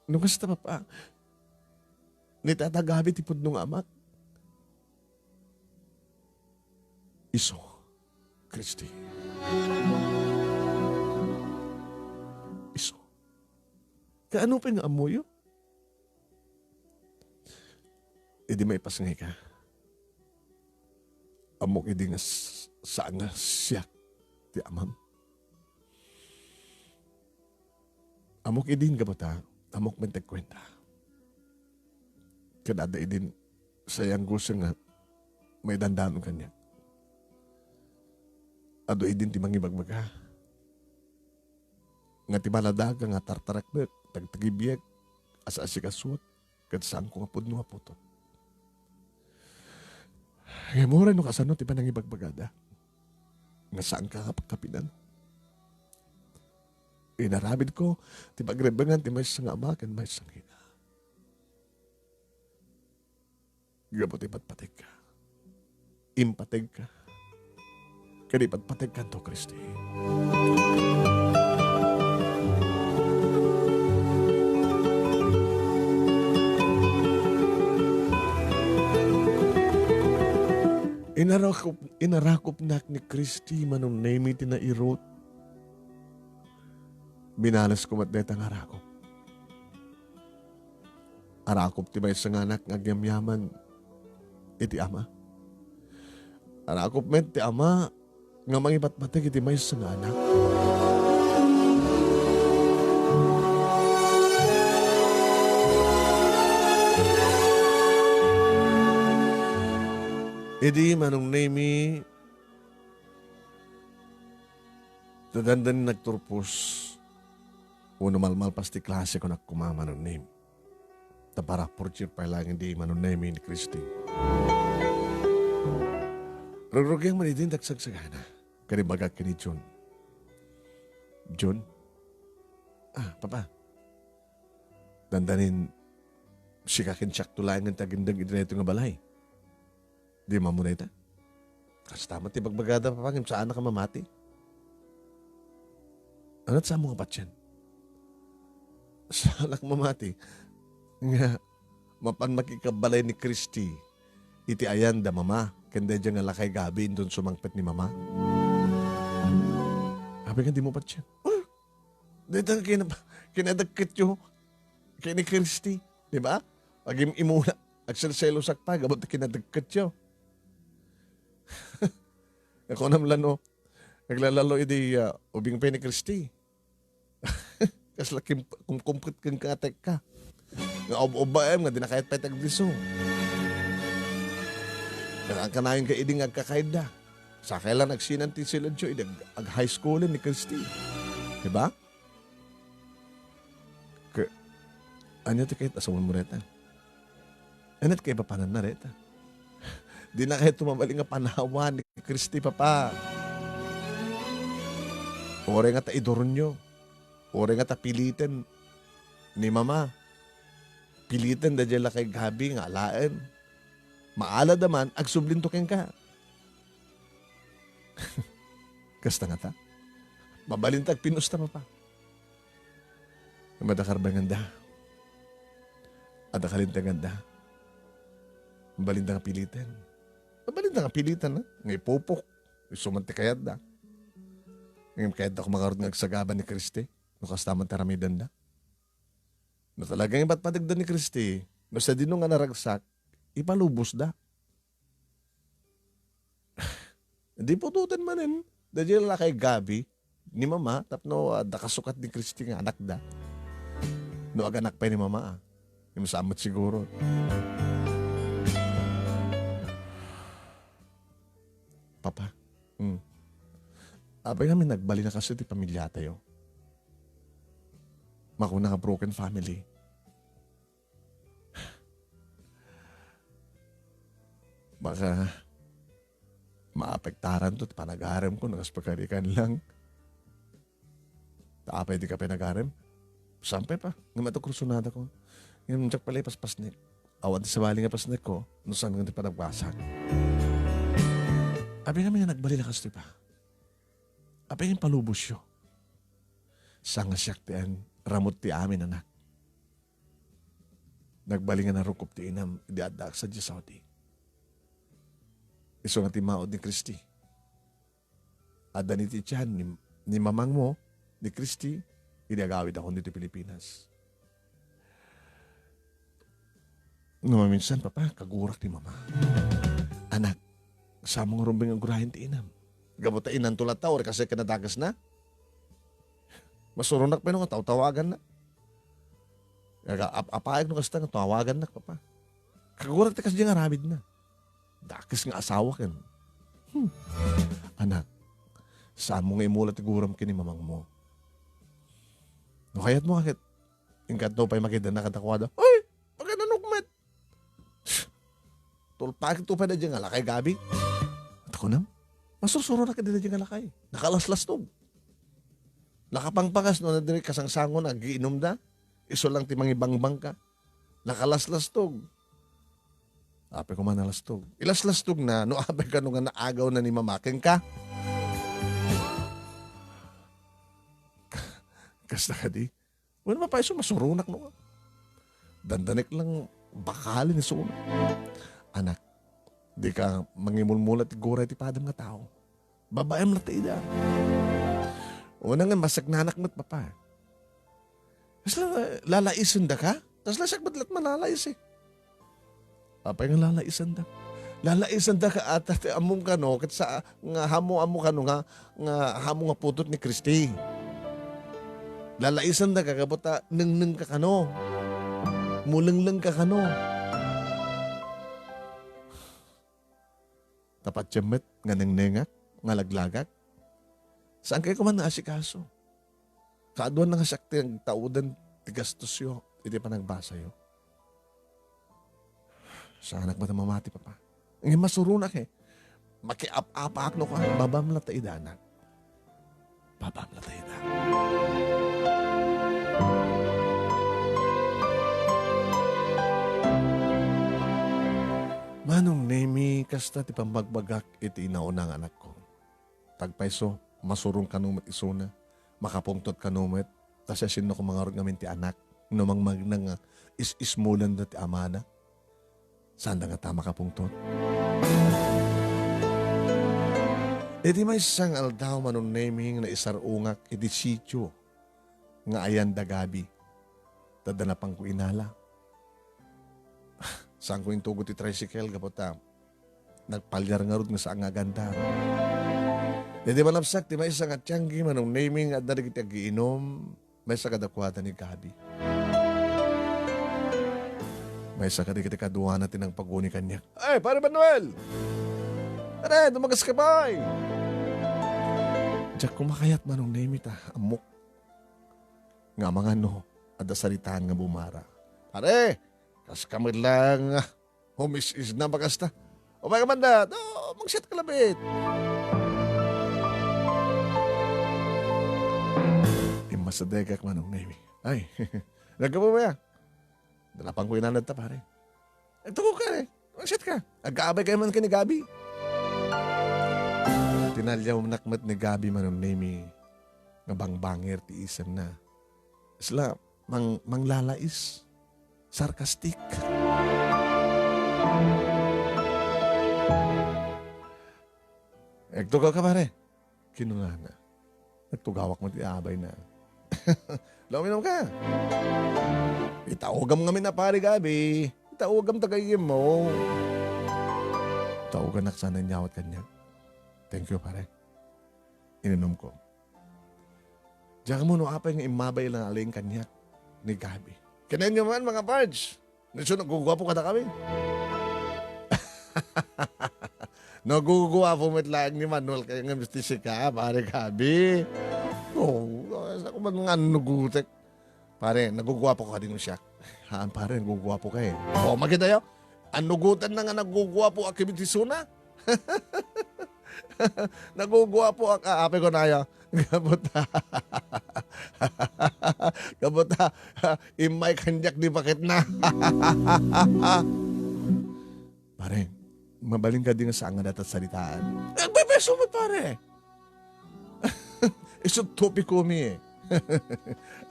No kasta, Papa, ni Tata Gabi ti pudno nga amak. Isu, Kristi. Isu. Kaano pay nga ammoyo? Idi maipasngayka, ammok idi nga s-, saan nga siak ti amam. Ammok idin gapu ta, ammok met ti agkuenta. Ket adda idin sayanggosen nga maidandanon kaniak. Adu idin ti mangibagbaga nga ti baladaga nga tartareknek, tagtagibiek, as-asikasuek, ket saanko nga pudno a putot. Ngem uray no kasano ti panangibagbagada, nga saanka nga pagkapilan. Inaramidko ti pagrebengan ti maysa nga ama ken maysa nga ina. Gapu ti patpategka. Impategka. Ken ipatpategkanto, Kristi. Inarakop-, inarakopnak ni Kristi Manong Nemi ti nairut. Binalesko met dayta nga arakop. Arakop ti maysa nga anak nga agyamyaman iti ama. Arakop met ti ama nga mangipatpateg iti maysa nga anak. Idi Manong Nemi, ta dandanin nagturpos, wenno malmalpas ti klase, kunak koma, Manong Nemi. Ta para fourth year pay laeng idi Manong Nemi ni Kristi. Rugrugian man idin ti agsagsagana. Ken imbagak ken ni Jun. Jun? Ah, Papa. Dandanin sika ken siakto laengen ti agindeg iti daytoy nga balay. Di man mo dayta? Kasta met ti bagbagada, Papa, ngem saanak a mamati. Ania ti saanmo nga patien? Saanak mamati nga mapan makikabbalay ni Kristi iti ayan da Mama ken daydiay nga lakay Gabi inton sumangpet ni Mama. Apay nga dimo patien? Dayta nga kina-, kinadagketyo ken ni Kristi, di ba? Agim-imuna, agselselosak pay gapu ta kinadagketyo. Kunam la no, aglalalo idi, ah, ubing pay ni Kristi. Kasla kim-, kumkumpet kenka nga tekka. Nga ub-ubbaem nga dina kayat pay ti agdisso. Kanayon ka idi nga agkakaidda. Sakay la nagsinan ti siludyo idi ag-, ag-high schoolen ni Kristi. Di ba? Ke-, ania ti kayat a sawen mo dayta? Ania ti kaipapananna dayta? Dina kayat mabalin nga panawan ni Kristi, Papa. Uray nga ta iduronyo, uray nga ta piliten ni Mama, piliten daydiay lakay Gabi nga alaen. Maalada man, agsublinto kenka. Kasta ngata? Mabalinta agpinusta, Papa. Ngem adda karbenganda. Adda kalinteganda. Mabalinda nga piliten. Mabalinda nga piliten, ha? Nga ipupok. Isu man ti kayatda. Ngem kayatda koma ngarud nga agsagaba ni Kristi. No kasta man ti aramidenda. No talaga nga ipatpategda ni Kristi, no sadino nga naragsak, ipalubosda. Di putoten manen. Daydiay lakay Gabi ni Mama tapno, ah, adda kasukat ni Christy nga anakda. No aganak pay ni Mama, ah. Imsaan met siguro. Papa, hmm. Apay ngamin nagbalin a kastoy ti pamiliatayo? Makuna nga broken family. Baka maapektaranto ti panagaremko no kas pagarikan lang. Ta apay dika pay nagarem? Saan pay pa? Ngem adda kursunadako. Ngem diak pay la ipaspasnek. Awan ti sabali nga pasnekko no saan nga ti panagbasak. Apay ngamin nga nagbalin a kastoy pa? Apay nga impalubosyo? Saan nga siak ti an-, ramut ti amin, anak. Nagbalin nga narukop ti inam idi addaak sadiay Saudi. Isu nga timmaud ni Christy. Adda ni ti tian ni, ni mamangmo, ni Christy, idi agawidakon ditoy Pilipinas. No maminsan, Papa, kagurak ni Mama. Anak, saanmo nga rumbeng nga gurayen ti inam. Gapu ta inanto latta, uray kasdiay ket nadakesna. Masuronak pay no nga tawtawaganna. Aga, ap-, apaek no kasta nga tawagannak, Papa. Kagurak ti kasdiay nga aramidna. Dakes nga asawa ken. Hmm. Anak, saanmo nga imula ti guram ken ni mamangmo. No kayatmo nga ket, inkatno pay makidanna kadakuada. Ay! Makananok met! Tulpakto pay daydiay nga lakay, Gabi. At kunam, masursuronak daydiay nga lakay. Nakalaslastog. Nakapangpangas no adda daydiay kasangsangon, agiinumda. Isu lang ti mangibangbangka. Nakalaslastog. Apay koma nalastog. Ilaslastogna no apay kano nga naagawna ni Mama kenka. Kasta kadi? Wen, mapaiso, masuronak no. Dandanek lang bakalen isuna. Anak, dika mangimulmula ti guray ti padam nga tao. Babaem latta ida. Una nga, masaknanak met, Papa. Kasla lalaisendaka? Kasla siak met latta malalaisi. Apay nga lalaisenda? Lalaisenda ka ata ti ammom kano, ket sa nga ammo, ammo kano nga, nga ammo nga putot ni Christy. Lalaisenda ka gapu ta nengneng ka kano. Mulengleng ka kano. Ta patiem met nga nengnengak, nga laglagak. Saan kayo koma nga asikaso? Kaaduan na nga siak ti nagtaudan ti gastosyo iti panagbasayo. Saanak met a mamati, Papa. Ngem masuronak, eh. Makiap-apaak no kua, babam latta ida, anak. Babam latta ida. Manong Nemi, kasta ti pammagbagak iti inauna nga anakko. Tagpayso, masurong kano met isuna, makapungtot kano met, ta siasino koma ngarud ngamin ti anak, no mangmagna nga is-ismulanda ti amana? Saanda ngata makapungtot? Iti maysa nga aldaw, Manong Neming, naisar-ongak iti sitio nga ayan da Gabi. Ta adda napangko inala. Saanko intugot ti tricycle gapu ta nagpaliar ngarud nga saan nga agandar. Daydi malapsak ti maysa nga tianggi, Manong Neming, adda dagiti aggiinom, maysa kadakuada ni Gabi. Maysa kadagiti kaduana ti nangpaguni kaniak. Ay, Pare Manuel! Pare, dumagas ka pay! Diak kumakayat, Manong Nemi, ta ammok nga amangan no adda saritaan nga bumara. Pare, kas ka met lang, ah, humis-is na bagas ta. O, may kamanda, do, magsiat ka labit. Immasadegak, Manong Nemi. Ay, nagkapo ba ya? Dalapan ko inanad ta, pare. Agtuko ka, eh. Magsiat ka. Agkaabay kayo man ka ni Gabi. Tinaliawnak met ni Gabi, Manong Nemi, nga bangbangir ti isenna. Isla, mang-, manglalais. Sarcastic. Agtugaw ka, pare. Kinunana. Nagtugawak met ti abayna. Luminum ka. Itaugam ngamin a pare, Gabi. Itaugam ta gayyem mo. Tauganak sana inyawat kaniak. Thank you, pare. Ininom ko. Diak ammo no apay nga immabay lang alin kaniak ni Gabi. Kanayon man, mga pards. Isu, naguguapo kada kami. Naguguapo met laeng ni Manuel kayat nga misti sika, pare Gabi. Oh, sa ko man nga nugutek. Pare, naguguapo ka din siya. Haan, pare, naguguapo ka eh. Oh, makita yo? Anugutan na nga naguguapo a kami ti suna. Naguguapo ak-, ah, apay ko na ya. Kabuta. Kabuta. Immay kanyak di bakit na. Pare, mabalin ka din sa angad at saritaan. Eh, bebeso mo, pare. Isu topiko mi eh.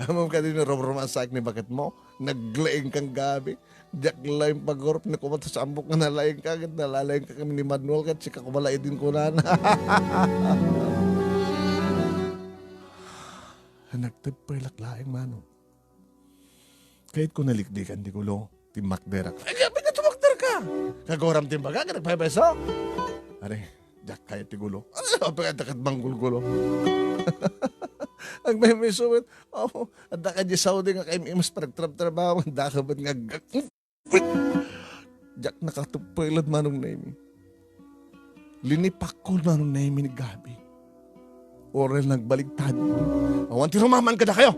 Amam ka din rumrumasak ni bakit mo? Naglaing kang Gabi. Diak laeng pagurup ni kumat sa ambok nga nalaing ka, ket nalalaing ka kami ni Manuel, ket sika kumala idin kunana. Nagtagpay laklaing, Manong. Kayat ko nalikdikan ti gulo, timmakderak. Ay, kaya pinatumakder ka! Kaguram timbaga, ka nagpaypayso? Are, diak kayat ti gulo. Ano sa pagkatakat manggulgulo? Ang may may suwit, oh, adda ka di Saudi nga kay mas panagtrabtrabaho, adda ka ba't nga gag-, Diak nakatupay laeng Manong Nemi. Linipakko Manong Nemi ni Gabi. Oray nagbaligtad. Awan ti rumaman kada kayo.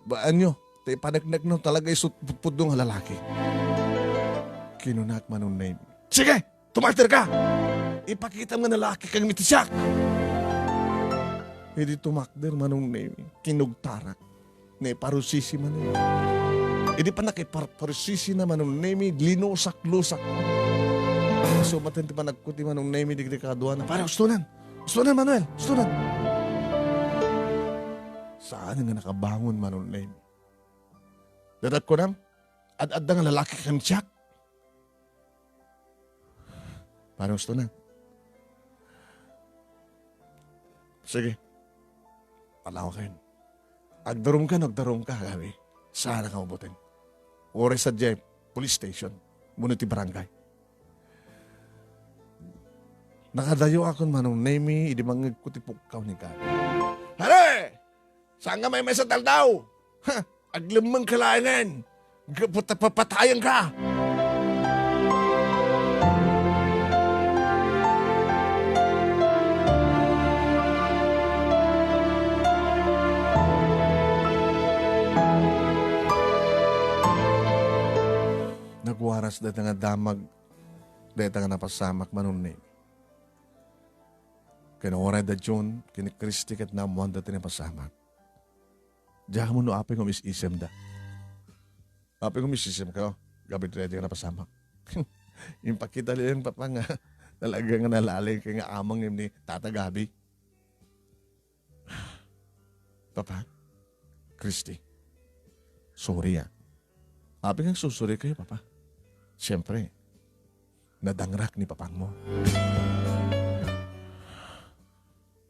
Baan nyo, tay paneknek no talaga isu pudpudno nga lalaki. Kinunak Manong Nemi. Sige! Tumakder ka! Ipakitam nga nalaki kang mitisiak! Idi tumakder Manong Nemi, kinugtarak. Naiparusisi man eh. Idi pannakipar-, parusisi na Manong Nemi, linusak-lusak. Sumaten ti panagkuti Manong Nemi, digdi kaduana. Pare, ustunan! Ustunan, Manuel! Ustunan! Saan nga nakabangon Manong Nemi? Dadak ko nang, ad-adda nga lalaki kan siak. Parang gusto na. Sige. Palawakin. Agdarum ka, no, agdarum ka, Gabi. Saan ka mabuting? Oras sa Jeff, police station. Muna ti barangay. Nakadayo akon Manong Nemi, idi mangngegko ti pukkaw ni Gabi. Hare! Saan ka may mesa taldaw? Ha? Aglemmeng ka laengen! Gaputa papatayan ka! Nagwaras dayta nga damag, dayta nga napasamak Manong Nemi. Ken uray da June, ken ni Christy ket naammoanda ti napasamak. Diak ammo no apay nga umis-isemda. Apay nga umis-isem ka, Gabi, dayta nga napasamak. Impakita laeng, Papa, nga talaga nga nalalaing ka nga amang ni Tata Gabi. Papa, Christy, sorry ah. Apay nga agsusuri kayo, Papa? Siyempre, nadangrak ni Papang mo.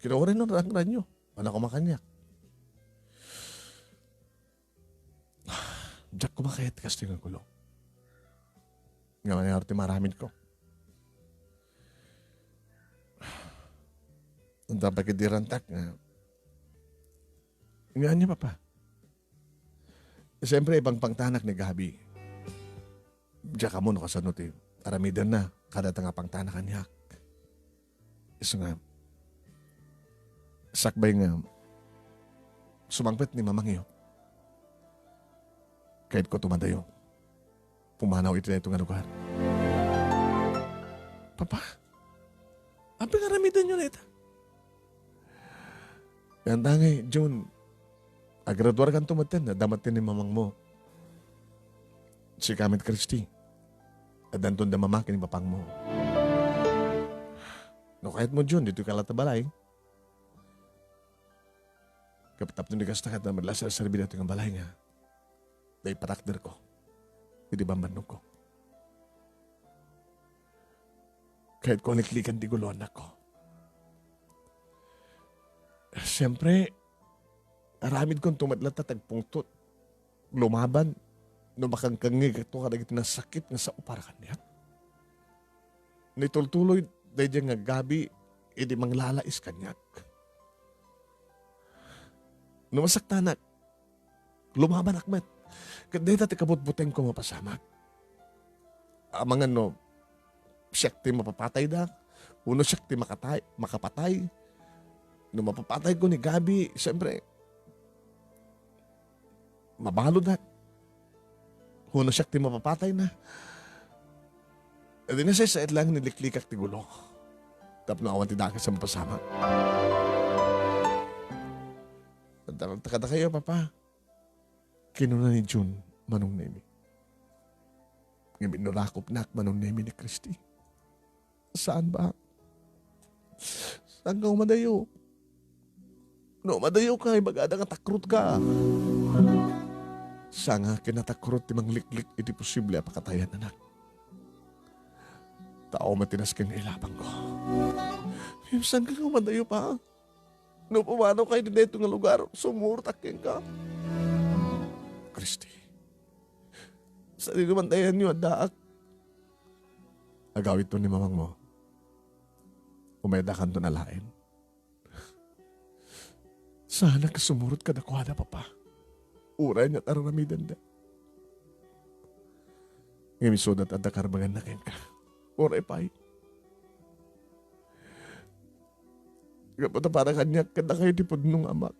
Kinauray no nadangran nyo. Ano ko makanyak? Diak kumakayat kastoy nga gulo. Nga mangayar ti maramid ko. Anta pagkidirantak nga. Nga anya, Papa? Siyempre, ipangpangtanak ni Gabi. Diak ammo no kasano ti aramidenna, kada ta nga pangtanak kaniak. Isu nga, sakbay nga, sumangpet ni mamangyo. Kayat ko tumadayo. Pumanaw iti dayto nga lugar. Papa, apay nga aramidenyo dayta? Yan tangay, June, agraduar kanto metten, adda metten ni mamang mo. Sika met Christy, addanton da mama ken ni papang mo. No kayat mo, June, ditoy ka latta balay. Ket tapno di kasta, ket met la serserbi daytoy nga balay nga dayta ipatakder ko iti bambannog ko. Kayat ko aliklikan ti gulo, anak ko. Siyempre, aramid ko met latta ti agpungtot. Lumaban no makangkangngeg to kadagiti nasakit nga sao para kaniak. Naitultuloy daydiay nga Gabi, idi manglalais kaniak. No masaktanak, lumabanak met. Ket dayta ti kabutbutengko a mapasamak. Amangan no siak ti mapapatayda, wenno siak ti makatay-, makapatay. No mapapatayko ni Gabby, siyempre, mabaludnak. Wenno siak ti mapapatayna. Idi nasaysayaat lang, niliklikak ti gulo. Tapno awan ti dakes a mapasamak. Adda kadakayo, Papa. Kinuna ni Jun, Manong Nemi. Ngem innurakopnak, Manong Nemi, ni Christy. Saan ba? Saan ka umadayo? No umadayo ka, ibagada nga takrot ka. Saan nga kinatakrot ti mangliklik iti posible a pakatayan, anak? Tao met ti nasken nga ilabangko. Ngem saan ka nga umadayo pa? No pumanaw ka iti daytoy nga lugar, sumurot kenka. Christy, sadino man ti ayanyo addaak? Agawidto ni mamangmo. Umaydakanton alaen. Saanak a sumurot kadakuada, Papa. Uray ania't ar-aramidenda. Ngem isuda ta adda karbanganna kenka. Uray pay. Gapu ta para kaniak, kadakayo ti pudno nga amak.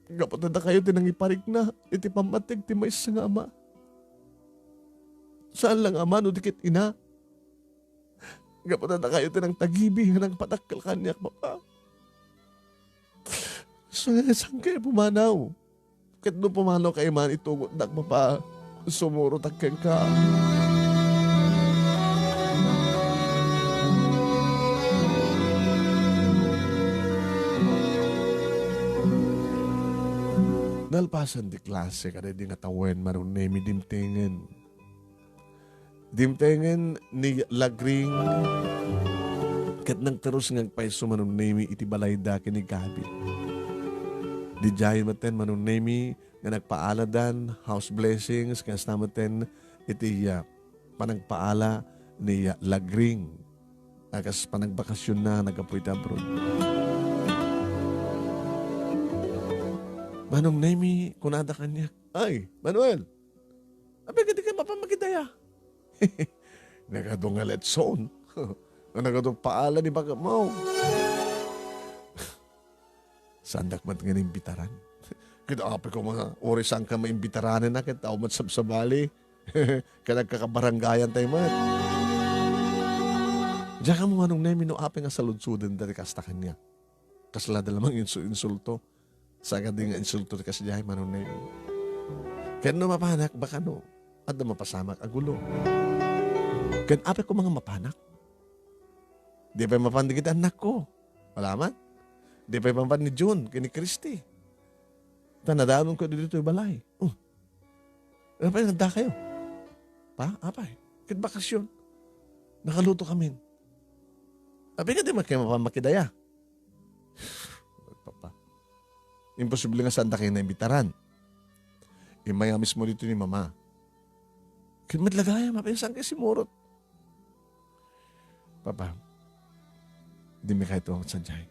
Gapu ta dakayo ti nangiparikna iti pammateg ti maysa nga ama. Saan la nga ama no di ket ina. Gapu ta dakayo ti nangtagibi nga nangpadakkel kaniak, Papa. Sa-, saan kayo pumanaw? Ket no pumanaw kayo man, itugotdak, Papa. Sumurotak kenka. Nalpasan ti klase kadaydi nga tawen, Manong Nemi, dimtengen. Dimtengen ni Lagring ket nagterus nga agpayso, Manong Nemi, iti balayda ken ni Gabby. Didiay metten, Manong Nemi, nga nagpaaladan, house blessings, kasta metten iti, ah, panagpaala ni, ah, Lagring a kas panagbakasionna nga naggapu iti abroad. Manong Nemi, kunada kaniak, "Ay, Manuel, apay nga dika mapan makidaya?" Nagadu nga letson. Nga nagadu paala ni bagamo. Saandak met nga naimbitaran. Ket apay koma, uray saanka maimbitaran, ket awan met sabsabali. Ket agkakabarangayan tayo met. Diak ammo, Manong Nemi, no apay nga saludsodenda ti kasta kaniak. Kasla da la manginsu-insulto. Sagadi nga insulto ti kasdiay, Manong Nemi. Ket no mapanak, baka no, adda mapasamak a gulo. Ket apay koma nga mapanak? Di pay mapan dagiti annakko. Wala man. Di pay mapan ni Jun ken ni Christy. Ta nadanonko ditoy balay. Oh. Apay nga addakayo? Pa, apay, ket bakasyon. Nakaluto kamin. Apay nga di man kayo mapan makidaya? Papa, imposible nga saandakayo naimbitaran. Immay nga mismo ditoy ni Mama. Ket met la gayam, apay saan kayo simurot? Papa, dimi kayat sadiay.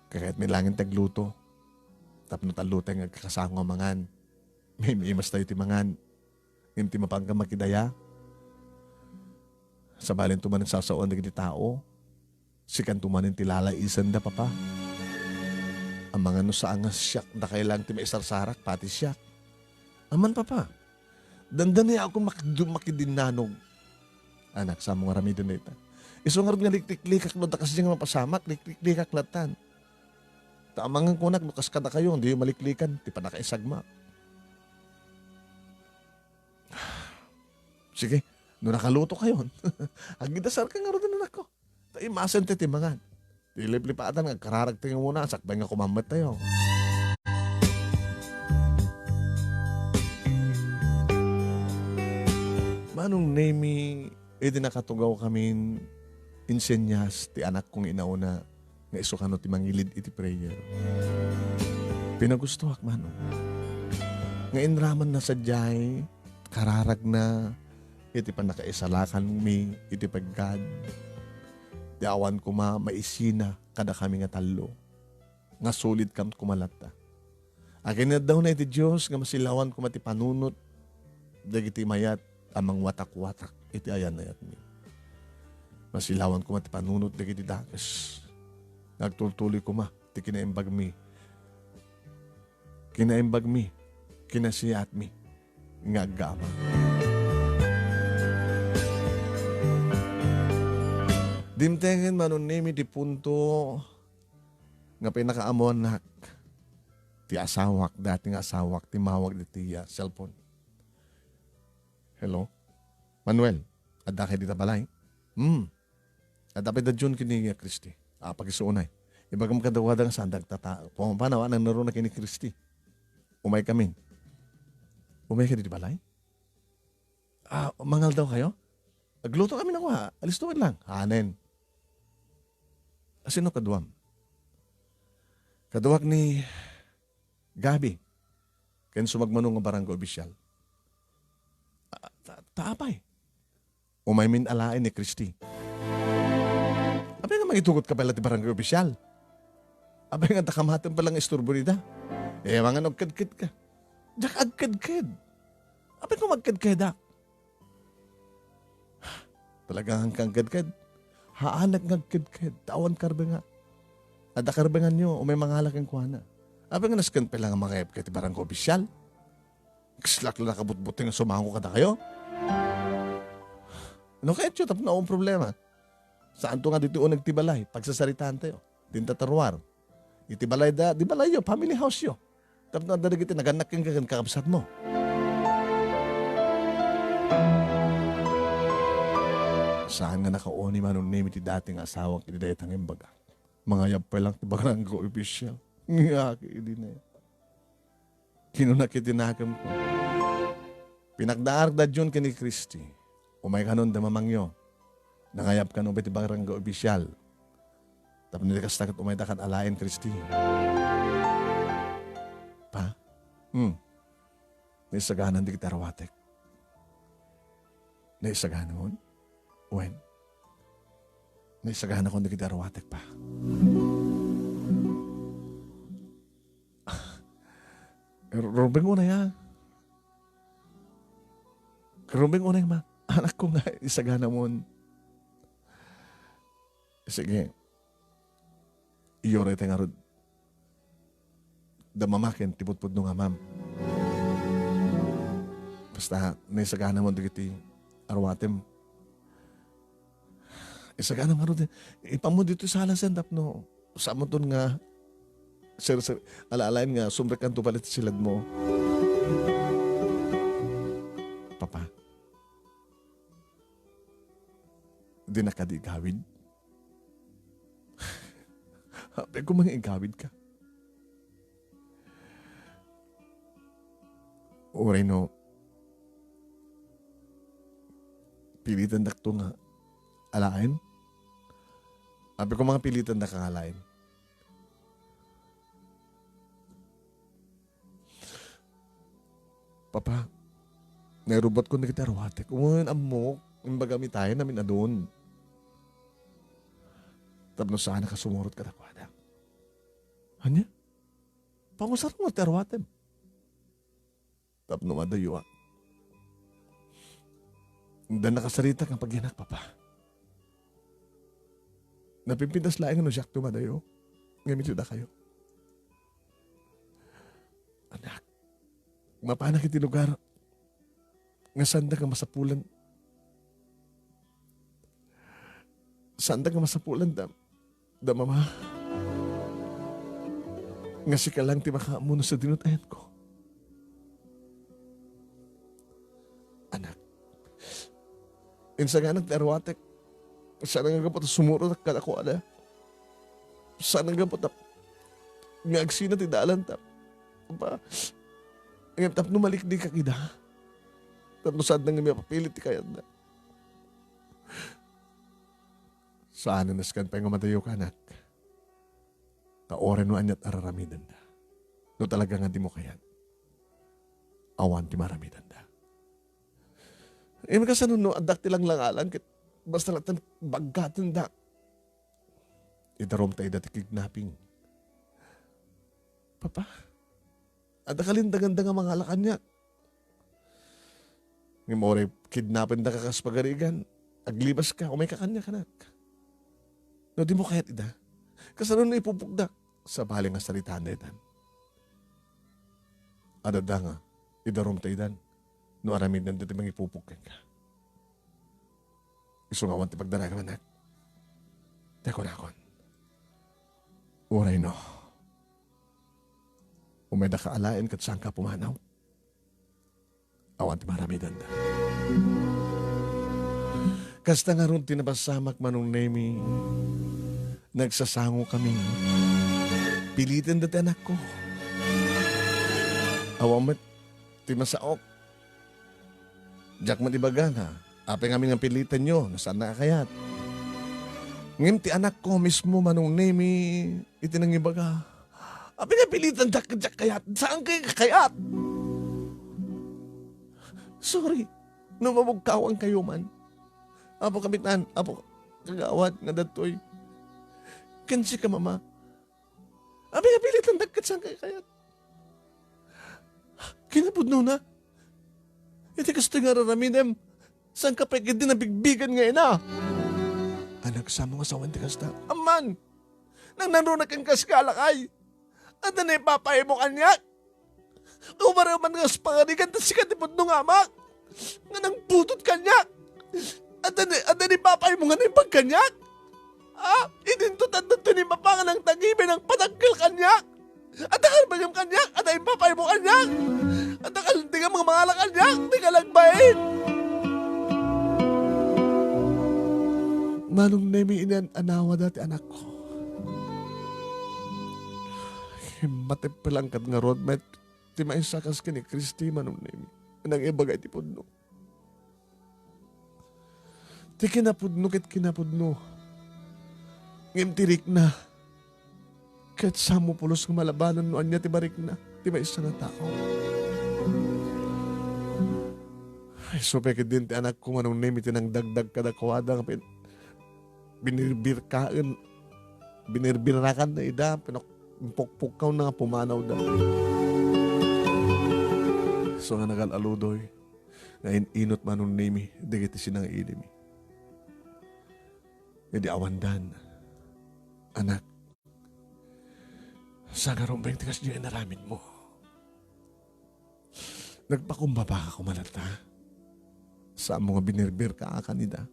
Kakayatmi laeng ti agluto. Tapno talutay nga agkakasango a mangan. Maim-imas tayo ti mangan. Ngem ti mapanka makidaya, sabalin to manen sasaoan dagiti tao. Sikan to manen ti lalaisenda, Papa. Amangan no saan nga siak, dakay laeng ti maisarsarak, pati siak. Aman, Papa, dandani ako mak-, makidinnanog. Anak, samo nga aramiden dayta. Isu ngarud nga likliklikak no adda kasdiay nga mapasamak, likliklikak lattan. Ta amangan kunak no kas kadakayo, diyo maliklikan ti pannakaisagmak. Sige, no nakaluto kayon, agidasarka ngarud, anakko. Ta imasen ti, ti mangan. Ti liplipatan nga agkararag ti nguna, sakbay nga kumammet tayo. Manong Nemi, idi nakatugaw kamin, insenyas ti anakko nga inauna nga isu kano ti mangilid iti prayer. Pinagustoak, Manong, nga inramanna sadiay kararagna iti pannakaisalakanmi iti peggad. ti awan koma maisina kadakami nga tallo, nga sulitkam koma latta. Aginaddaw na iti Dios nga masilawan koma ti panunot dagiti mayat a mangwatak-watak iti ayan-ayatmi. Masilawan koma ti panunot dagiti dakes nga agtultuloy koma ti kinaimbagmi, kinaimbagmi, kinasiatmi nga aggapu. Dimtengen, Mano Nemi, ti punto nga pinakaammoannak ti asawak, dati nga asawak, timmawag iti, ah, cellphone. Hello? Manuel, adda kay dita balay? Hmm. Adda pay da Jun ken ni Christy. Ah, pakisuonay. Ibagam kadakuada nga saan dagtata. Pumapanaw, ah, nangnaruna ken ni Christy. Umay kamin. Umay ka dita balay? Ah, mangaldaw kayo? Agluto kami na kuha. Alisto lang. Hanen. Asino kaduam? Kaduak ni Gabi. Ken sumagmano nga barangay opisyal. Ah, ta-, ta apay? Umaymin alaen ni Christy. Apay nga mangitugot ka pala ti barangay opisyal? Apay nga dakamaten pala nga isturbo dita? Eh, mangan agkedked ka. Diak agkedked. Apay nga magkedkedak? Talaga nga agkedked? Haanak nga agkedked. Tawan karbengak. Adda karbenganyo, umay mangala kenkuana. Apay nga nasken pala nga mangayab ka ti barangay opisyal? Kaslak la nakabutbuteng nga sumango kadakayo? No kayatyo tapno awan problema. Saanto nga ditoy uneg ti balay, pagsasaritaan tayo. Dinta taruar. Iti balay da, di balayyo, family house yo. Tapno adda dagiti nagannak kenka ken kakabsatmo. Saan nga nakauni, Mano Nemi, ti dati nga asawak iti dayta nga imbaga. Mangayab pay lang ti barangay opisyal. Nga, idi ne. Kinuna iti nakemko. Pinakdaar da Jun ken ni Christy. Umay kanon da mamangyo. Nangayab kano pay ti barangay opisyal. Tapno di kasta ket umay da kan alaen, Christy. Pa? Hmm. Naisaganan dagiti arwatek. Naisaganan? Wen. Naisagana kon dagiti arwatek, pa. Ru-, Rubeng unay, a. Rubeng unay, ma. Anakko nga, isagana mon. Sige. Iyo, rete ngarud. Da mamaken ti pudpudno nga amam. Basta, naisagana mon dagiti arwatem. Isagana ngarud, ipan mo ditoy sala sen tapno, samoton nga, sir, sir, alaalaen nga, sumrekkanto pay ti siladmo. Papa, dinak kadi igawid? Apay koma nga igawidka. Uray no, pilitendakto nga alaen? Apay koma nga pilitendaka nga alaen? Papa, nairubotkon dagiti arwatek. Wen, ammok, imbagam itayen amin a don. Tapno saanka sumurot kadakuada. Ania? Pangusarmo ti arwatem. Tapno madayoak. Adda nakasaritak nga pagyanak, Papa. Napimpitas laeng no siakto madayo. Ngem iti dakayo. Anak, mapanak iti lugar nga saandak nga masapulan. Saandak nga masapulan da, da mama. Nga sika lang ti makaammo no sadino ti ayanko. Anak, insaganak ti arwatek. Saan nga gapu ta sumurotak kadakuada. Saan nga gapu ta nga agsina ti dalan ta. Ba, ngem tapno maliklikak ida. Tapno saanna nga mapapilit ti kayatna. Saan a nasken pay nga madayoka, anak. Ta uray no aniat a raramidenda. No talaga nga dimo kayat, awan ti maramidenda. Ngem kasano no addak ti langlangalan ket basta latta baggatendak. idarum ta ida ti kidnapping. Papa, adda kalintaganda nga mangala kaniak. Ngem uray kidnapendaka kas pagarigan, aglibaska, umayka kaniak, anak. No dimo kayat ida, kasano no ipupokdak? Sabali nga saritaan daytan. Adda nga, idarum ta idan, no aramidenda ti mangipupok kenka. Isu nga awan ti pagdaragam, anak. Ti kunakon. Uray no, umaydaka alaen ket saanka pumanaw. Awan ti maaramidenda. Kasta ngarud ti napasamak, Manong Nemi. Nagsasango kami. Piliten dati anakko. Awan met ti masaok. Diak met ibaga nga, apay ngamin nga pilitenyo, no saanna a kayat. Ngem ti anakko mismo, Manong Nemi, iti nangibaga, apay nga pilitandak ket diak kayat, saankayo a kayat. Sorry, no mabugkawankayo man. Apo Kapitan, Apo Kagawad, nga datoy. Ken sika, Mama. Apay nga pilitandak ket saankayo a kayat. Kinapudnona, iti kastoy nga ar-aramidem, saanka pay ketdi nabigbigan nga ina. Anak, saanmo nga sawen ti kasta? Amman, nangnangruna kenka kas nga lakay. Adda naipapaaymo kaniak. Umaruman kas pagarigan ta sika ti pudno nga amak. Nga nangbutot kaniak. Adda ni, adda naipapaaymo nga naimbag kaniak. Ah, idinto tadto ni Papa nga nangtagibay, nangpadagkel kaniak. Adda kalbagem kaniak, adda ipapaaymo kaniak. Adda kalintegam nga mangala kaniak, di ka nagbain. Manong Nemi, inan-anawada ti anakko. Mateppelan kad ngarud met ti maysa kas ken ni Christy, Manong Nemi. Nangibaga iti pudno. Ti kinapudno ket kinapudno. Ngem ti rikna, ket saanmo pulos nga malabanan no ania ti marikna ti maysa nga tao. Ay, isu pay ketdin ti anakko, Manong Nemi, ti nangdagdag kadakuada nga pin-, binirbirkaen, binirbirakanna ida, pinuk-, pukpukkawna nga pumanawda. Isu nga nagal-aludoy nga in-inut, Manong Nemi, dagiti sinangiilimi. Idi awandan, anak, saan ngarud ti kasdiay nga inaramidmo? Nagpakumbabaka koma latta? Saanmo nga binirbirkaakan ida?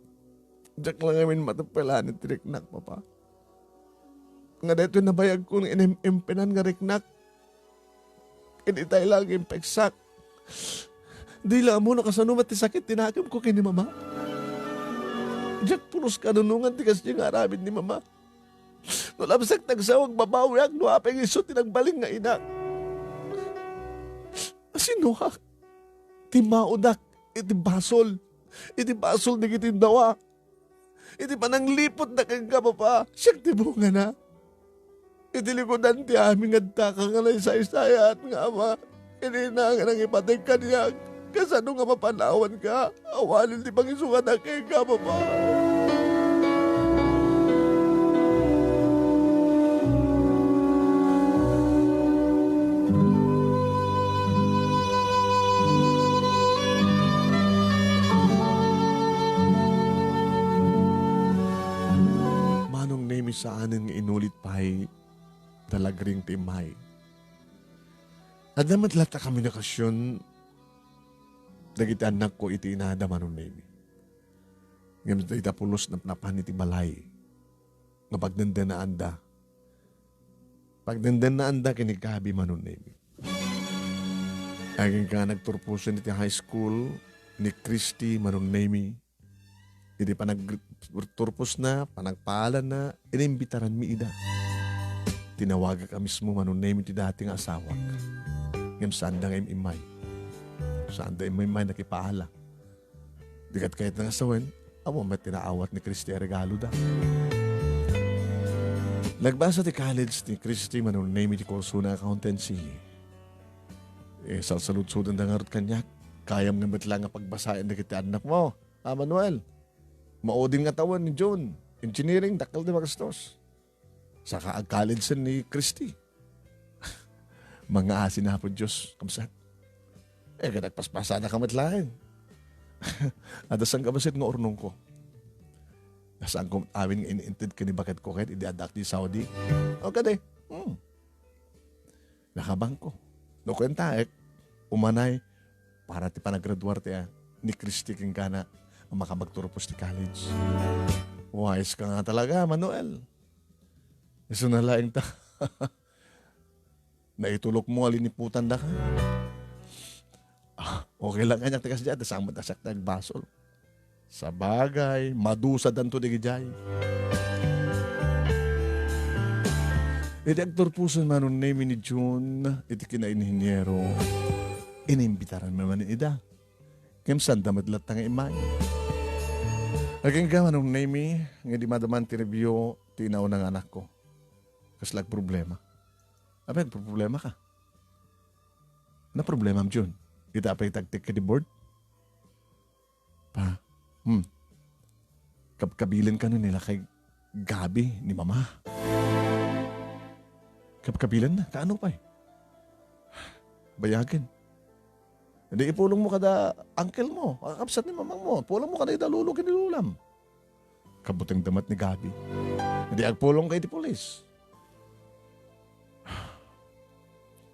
Diak la ngamin mateppelan ti riknak, Papa. Nga daytoy nabayagko nga inim-impinan nga riknak. Iti tay la nga impeksak. Di la ammo no kasano met ti sakit ti nakemko ken ni Mama. Diak pulos kanunongan ti kasdiay nga aramid ni Mama. No labsak ti agsao, agbabawiak no apay nga isu ti nagbalin nga inak. Asinoak? Timmaodak iti basol, iti basol dagiti innawa. Iti panangliputda kenka, Papa, siak ti bungana. Iti likudan ti amin nga addaka nga naisaysayaat nga ama ken ina nga nangipateg kaniak, kasano nga mapanawanka? Awanen ti pangisungadak kenka, Papa. Manong Nemi, saanen nga inulit pay, nalagring ti immay. Adda met latta komunikasion dagiti annakko iti inada, Manong Nemi. Ngem dayta pulos napnapan iti balay nga pagdendenaanda. Pagdendenaanda ken ni Gabby, Manong Nemi. Agingga nagturposen iti high school ni Christy, Manong Nemi. Iti panagturposna, panagpaalanna, inimbitaranmi ida. Tinawagak a mismo, Manong Nemi, ti dati nga asawak. Ngem saanda nga im-immay. Saanda immaymay nakipaala. Di ket kayatna nga sawen, awan met ti naawat ni Christy a regaloda. Nagbasa ti college ni Christy, Manong Nemi, ti kursona accountancy. Eh, salsaludsodenda ngarud kaniak. Kayam nga met la nga pagbasaen dagiti annakmo, a Manuel. Maudin nga tawen ni June. Engineering, dakkel ti magastos. Saka agkaledsen ni Christy. Mangngaasi ni Apo Dios, kamsat. Eh, ket agpaspasadaka met laeng. Adda sangkabassit nga urnongko. Saanko met amin nga in-inted ken ni baketko ket idi addaak di Saudi. O kadi, hmm. Nakabangko. No kuentaek, umanay para ti panagraduar ti, ah, ni Christy kenkuana a makapagturpos ti college. Wise ka nga talaga, Manuel. Isuna laeng ta. Naitulokmo a liniputandaka. Ah, okay lang kaniak ti kasdiay, ta saan met a siak ti agbasol. Sabagay, madusadanto dagijay. Idi agturposen Manong Nemy ni June iti kinainhiniero, inimbitaran manen ida. Ngem sanda met latta nga immay. Agingga Manong Nemy, nga di madaman ti review ti inauna nga anakko. Kasla agproblema. Apay, agproblema ka? Naproblemam, June? Ita apay tagtik ka di board? Pa, hmm. Kabkabilen kano nila kay Gabi ni Mama. Kabkabilen na? Kaano pay? Bayagen. Di ipulong mo kada uncle mo, kakabsat ni mamang mo. Pulong mo kada ida lolo ken ni lolam. Kabutengda met ni Gabi. Di agpulong kay ti pulis.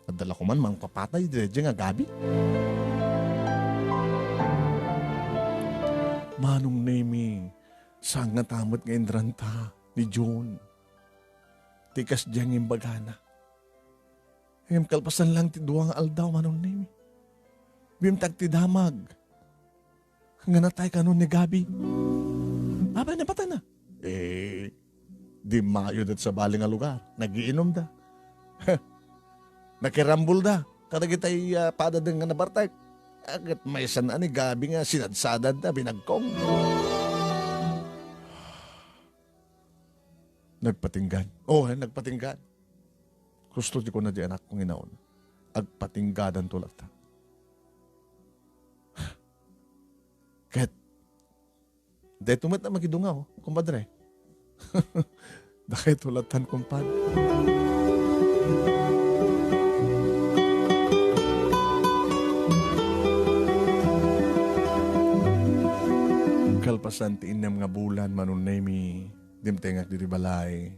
Adda la koman mangpapatay daydiay nga Gabi. Manong Nemy, saan ngata met nga inranta ni June ti kasdiay nga imbagana. Ngem kalpasan lang ti dua nga aldaw, Manong Nemy, bimtag ti damag nga natay kano ni Gabi. Apay, napatayna? Eh, dimmayo dat sabali nga lugar. Nagiinumda. Nakirambulda kadagitay, ah, padadeng nga nabartek. Ket maysa ni Gabi nga sinadsadanda, binagkong. Nagpatinggan. Oh, eh, nagpatinggan. Husto ti kuna di anakko nga inauna. Agpatinggadanto latta. Ket dayto met a makidungaw, kumpadre. Dakayto lattan, kumpadre. Kalpasan ti innem nga bulan, Manong Nemy, dimtengak ditoy balay.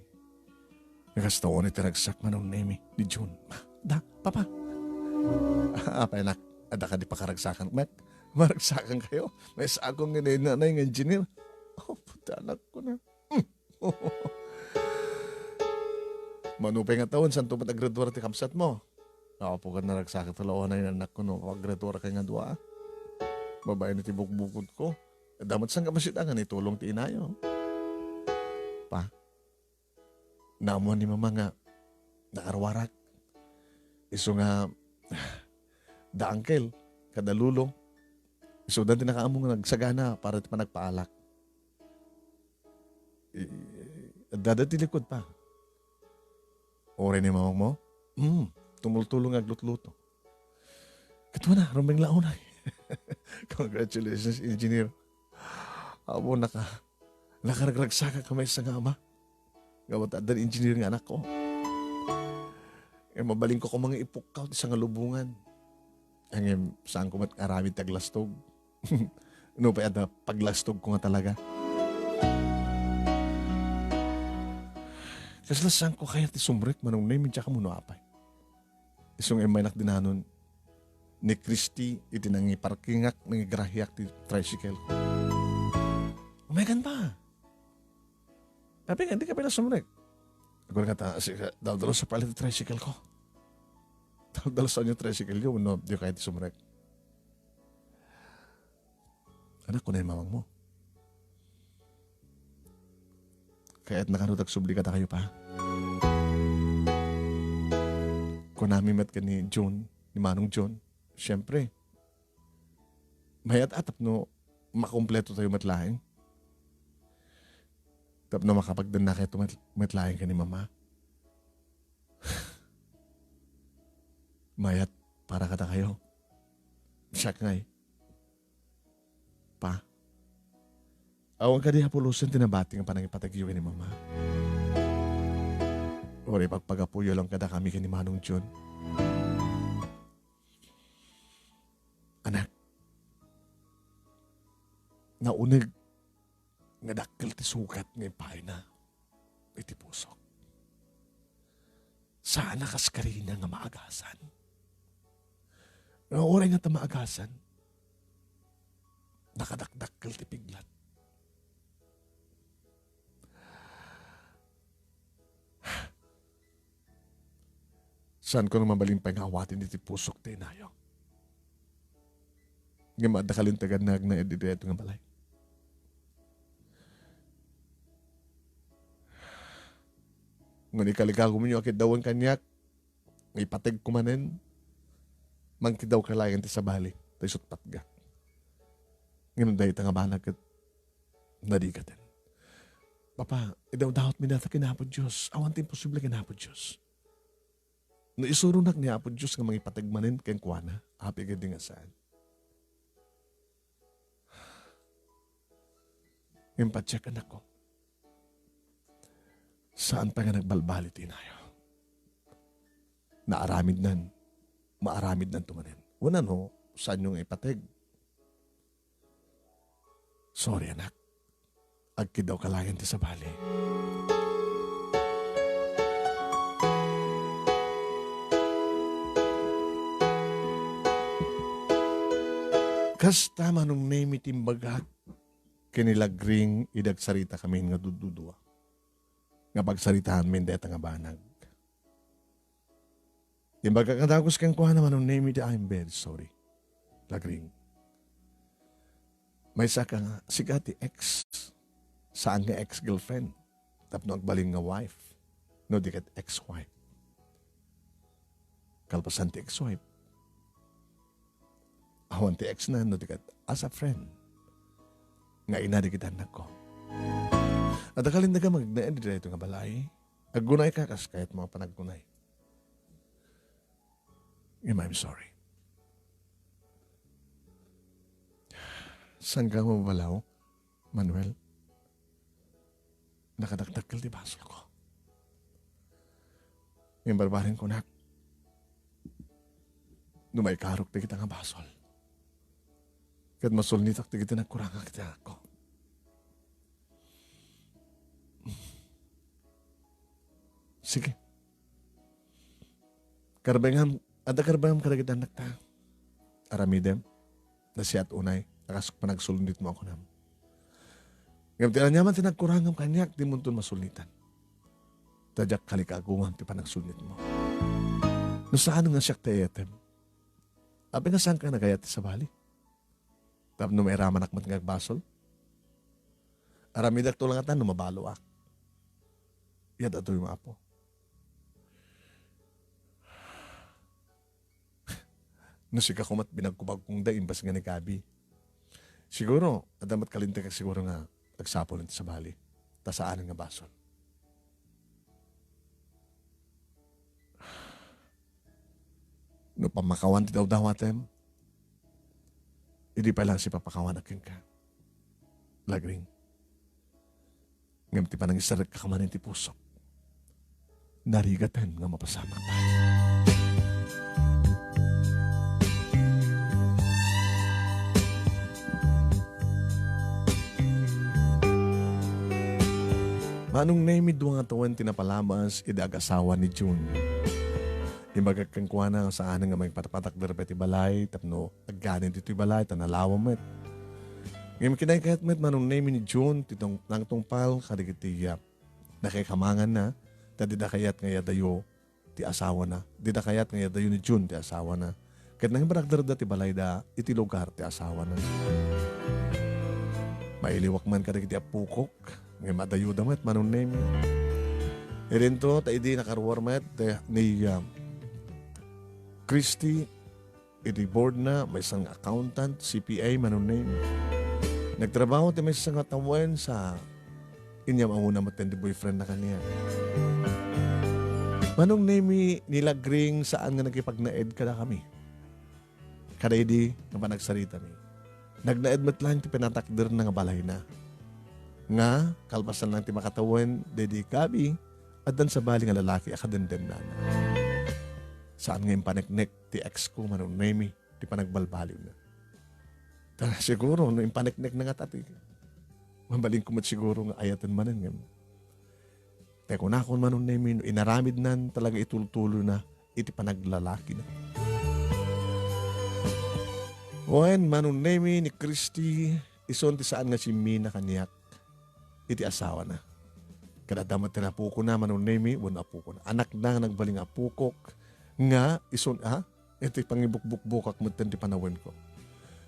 Nagastaon iti ragsak, Manong Nemy, ni June. Da, Papa. Apay, anak, adda kadi pakaragsakan met? Maragsakan kayo? Maysa ako nga nanay nga engineer. Oh, puta, anak ko na. Hmm. Mano pay nga taon, santo met agraduar ti kabsat mo? Apo, ket naragsakan talaga unay nga anak ko no, agraduar kay nga dua. Babaen ti bukbukod ko. Damat sangkabassit nga naitulong ti inayo. Pa, naammuan ni Mama nga nakaruarak. Isu nga, da uncle, kada lolo, isudan ti nakaammo nga nagsagana para ti panagpaalak. I-, adda ti likud, Pa. Uray ni mamang mo? Hmm, tumultulo nga aglutluto. Ket wana, rumbeng la unay. Congratulations, engineer. Apo, naka-, nakaragragsakak a maysa nga ama. Nga mat-, addan engineer nga anakko. Eh, mabalinko koma nga ipukkaw ti sangalubongan. Ngem, saanko met nga aramid ti aglastog. No pay adda paglastogko nga talaga. Kasla saanko kayat ti sumrek, Manong Nemy, diak ammo no apay. Isu nga immaynak dinanon ni Christy iti nangiparkingak, nangigrahiak ti tricycle ko. Umegan pa. Apay nga, di ka pala sumrek. Agul nga ta, si, daldalos sa pala ti tricycle ko. Daldalos sa inyo tricycle yo, no, di ka ti sumrek. Anak, kuna ni mamang mo. Kayatna kano ti agsubli kadakayo, Pa. Kunami met ken ni John, ni Manong John, siyempre, mayat-at tapno makumpleto tayo met laeng. Tapno makapagdennakayo met, met laeng ken ni Mama. Mayat para kadakayo. Siak ngay. Pa. Awan kadi a pulosen ti nabati nga panangipatagyo ken ni Mama. Uray pagpagapuyo lang kadakami ken ni Manong John. Anak, nauneg nga dakkel ti sukat nga impayna iti pusok. Saan a kas karina nga maagasan. Nga uray nga ta maagasan, nakadakdakkel ti piglat. Saanko nga mabalin pay nga awaten iti pusok ti inayo. Ngem adda kalintegan nga agnaed iti daytoy nga balay. Ngem ikaligagumonyo a kiddawen kaniak, nga ipategko manen, mangkiddawka laeng ti sabali, ta isut' patgak. Ngem dayta nga banag ket narigaten. Papa, idawdawatmi dayta ken Apo Dios. Awan ti imposible ken Apo Dios. No isuronak ni Apo Dios nga mangipateg manen kenkuana, apay ketdi nga saan. Ngem patiek, anakko. Saan pay nga nagbalbali ti inayo. Naaramidnan, maaramidnanto manen. Wenno, saanyo nga ipateg? Sorry, anak. Agkiddawka laeng ti sabali. Kasta, Manong Nemi, ti imbagak ken ni Lagring idi agsaritakamin nga dududua. Nga pagsaritaanmin dayta nga banag. Imbagak a dagus kenkuana, Manong Nemi, ti, "I'm very sorry, Lagring. Maysa ka nga, sika ti ex, saan nga ex-girlfriend, tapno agbalin nga wife, no di ket ex-wife. Kalpasan ti ex-wife, awan ti ex-na, no di ket as a friend nga ina dagiti annakko. Adda kalinteg nga agnaed iti daytoy nga balay. Aggunayka kas kayatmo a panaggunay. Ngem I'm sorry." Saanka mabalaw, Manuel? Nakadakdakkel ti basolko. Ngem barbareng kunak, no maikarok dagita nga basol, ket masulnitak dagiti nagkurangak iti anakko. Sige. Karbengam, adda karbengam kadagiti annakta. Aramidem, nasiat unay, a kas panagsulnitmo a kunam. Ngem ti aniaman ti nagkurangam kaniak, dimonton masulnitan. Ta diak kalikagungam ti panagsulnitmo. No saan nga siak ti ayatem, apay nga saanka nagayat ti sabali? Tapno mairamanak met nga agbasol? Aramidakto laeng no mabaloak. Iyat-adtoymo, Apo. No sika koma met binagkubagkong da imbas nga ni Gabi. Siguro, adda met kalintegak siguro nga agsapul ti sabali. Ta saan nga basol. No pamakawan ti dawdawatem, idi pay laeng sipapakawanak kenka, Lagring. Ngem ti panangisarek ka manen ti pusok, narigaten nga mapasamak pay. Manong Nemi, dua nga tawen ti napalabas idi agasawa ni June. Imbagak kenkuana nga saan nga mangipatpatakder pay ti balay tapno agganin ditoy balay ta nalawa met. Ngem kinaykayat met, Manong Nemi, ni June ti tong-, nangtungpal kadagiti, ah, nakaikamanganna, ta dida kayat nga iadayo ti asawana. Dida kayat nga iadayo ni June ti asawana. Ket nangibarakdarda ti balayda iti lugar ti asawana. Mailiwak man kadagiti appokok, ngem adayoda met, Manong Nemi. Idinto, ta idi nakaruar met, eh, ni, ah, Christy, iti board na, maysa nga accountant, C P A, Manong Nemi. Nagtrabaho ti maysa nga tawen sa inyam a una met ti boyfriend na kaniak. Manong Nemi, ni Lagring saan nga nakipagnaed kadakami. Kada idi nga panagsaritami. Nagnaed met laeng ti pinatakderna nga balayna. Nga, kalpasan lang ti makatawen, daydi Gabi, Addan sabali nga lalaki a kadendennana. Saan nga impaneknek ti ex ko, Manong Nemi, ti panagbalbaliwna. Ta siguro no impaneknekna ngata ti, mabalinko met siguro nga ayaten manen ngem. Ti kunakon, Manong Nemi, no inaramidnan talaga itultuloyna iti panaglalakina. Wen, Manong Nemi, ni Christy, isun ti saan nga simmina kaniak iti asawana. Ket adda met ti apokona, Manong Nemi, wen apokona. Anakna nga nagbalin nga apokok nga isun, ha? Iti pangibukbukbukak metten ti panawenko.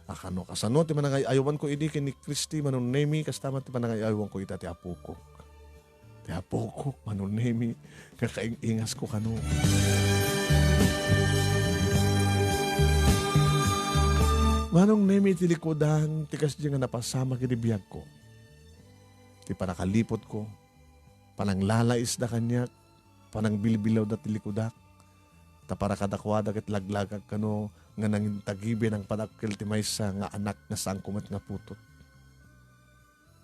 A, kano, kasano ti manangay-ayawanko idi ken ni Christy, Manong Nemi, kasta met ti panangay-ayawanko ita ti apokok. Ti apokok, Manong Nemi, nga kaing-ingasko kano. Manong Nemi, ti likudan, ti kasdi nga napasamak iti biagko. Ti panakaliputko, pananglalaisda kaniak, panangbilbilawda ti likudak. Ta para kadakuada ket laglagak kano nga nangintagibi a nangpadakkel ti maysa nga anak nga saanko met nga putot.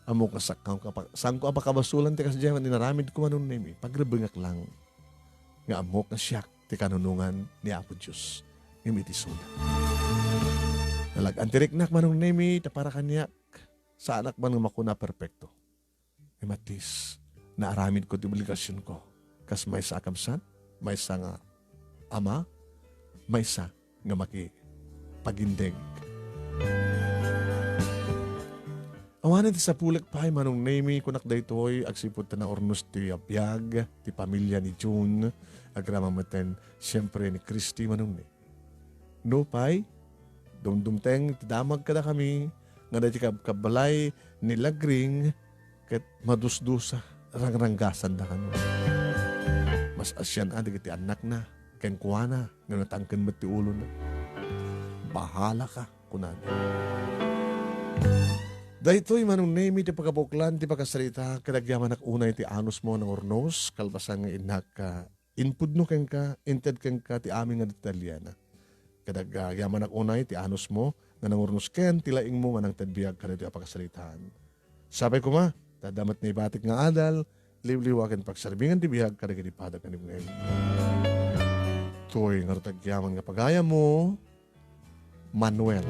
Ammok nga sakka-, kapa-, saanko a pakabasolan ti kasdiay nga inaramidko, Manong Nemi. Pagrebengak lang nga ammok nga siak ti kanunongan ni Apo Dios ngem iti isuna. Nalag-an ti riknak, Manong Nemi, ta para kaniak, saanak man nga makuna a perpekto. Ngem at least, naaramidko ti obligasionko. Kas maysa a kabsat, maysa nga ama, maysa nga makipagindeg. Awanen ti sapulek pay, Manong Nemi, kunak daytoy, agsipud ta naurnos ti biag, ti pamilya ni June, agraman metten, siempre, ni Christy, Manong Nemi. Nupay, dumdumteng ti damag kadakami, nga daytoy kabkabbalay ni Lagring, ket madusdusa, rangranggasanda kano. Mas asian a dagiti annakna, kenkuana, nga natangken met ti ulona. "Bahala ka," kunana. Daytoy, Manong Nemi, ti pagkabuklan ti pagkasarita, ket agyamanak unay ti anusmo a nangurnos, kalpasan nga innak, ah, impudno kenka, inted kenka ti amin nga detalyena. Ket agyamanak unay ti anusmo nga nangurnos ken ti laingmo nga nangted biag kadaytoy a pakasaritaan. Sapay koma, ta adda met naibatik nga adal, liwliwa ken pagserbingan ti biag kadagiti padak nga nimngem. Toy ngarud ti agyaman nga pagayammo, Manuel.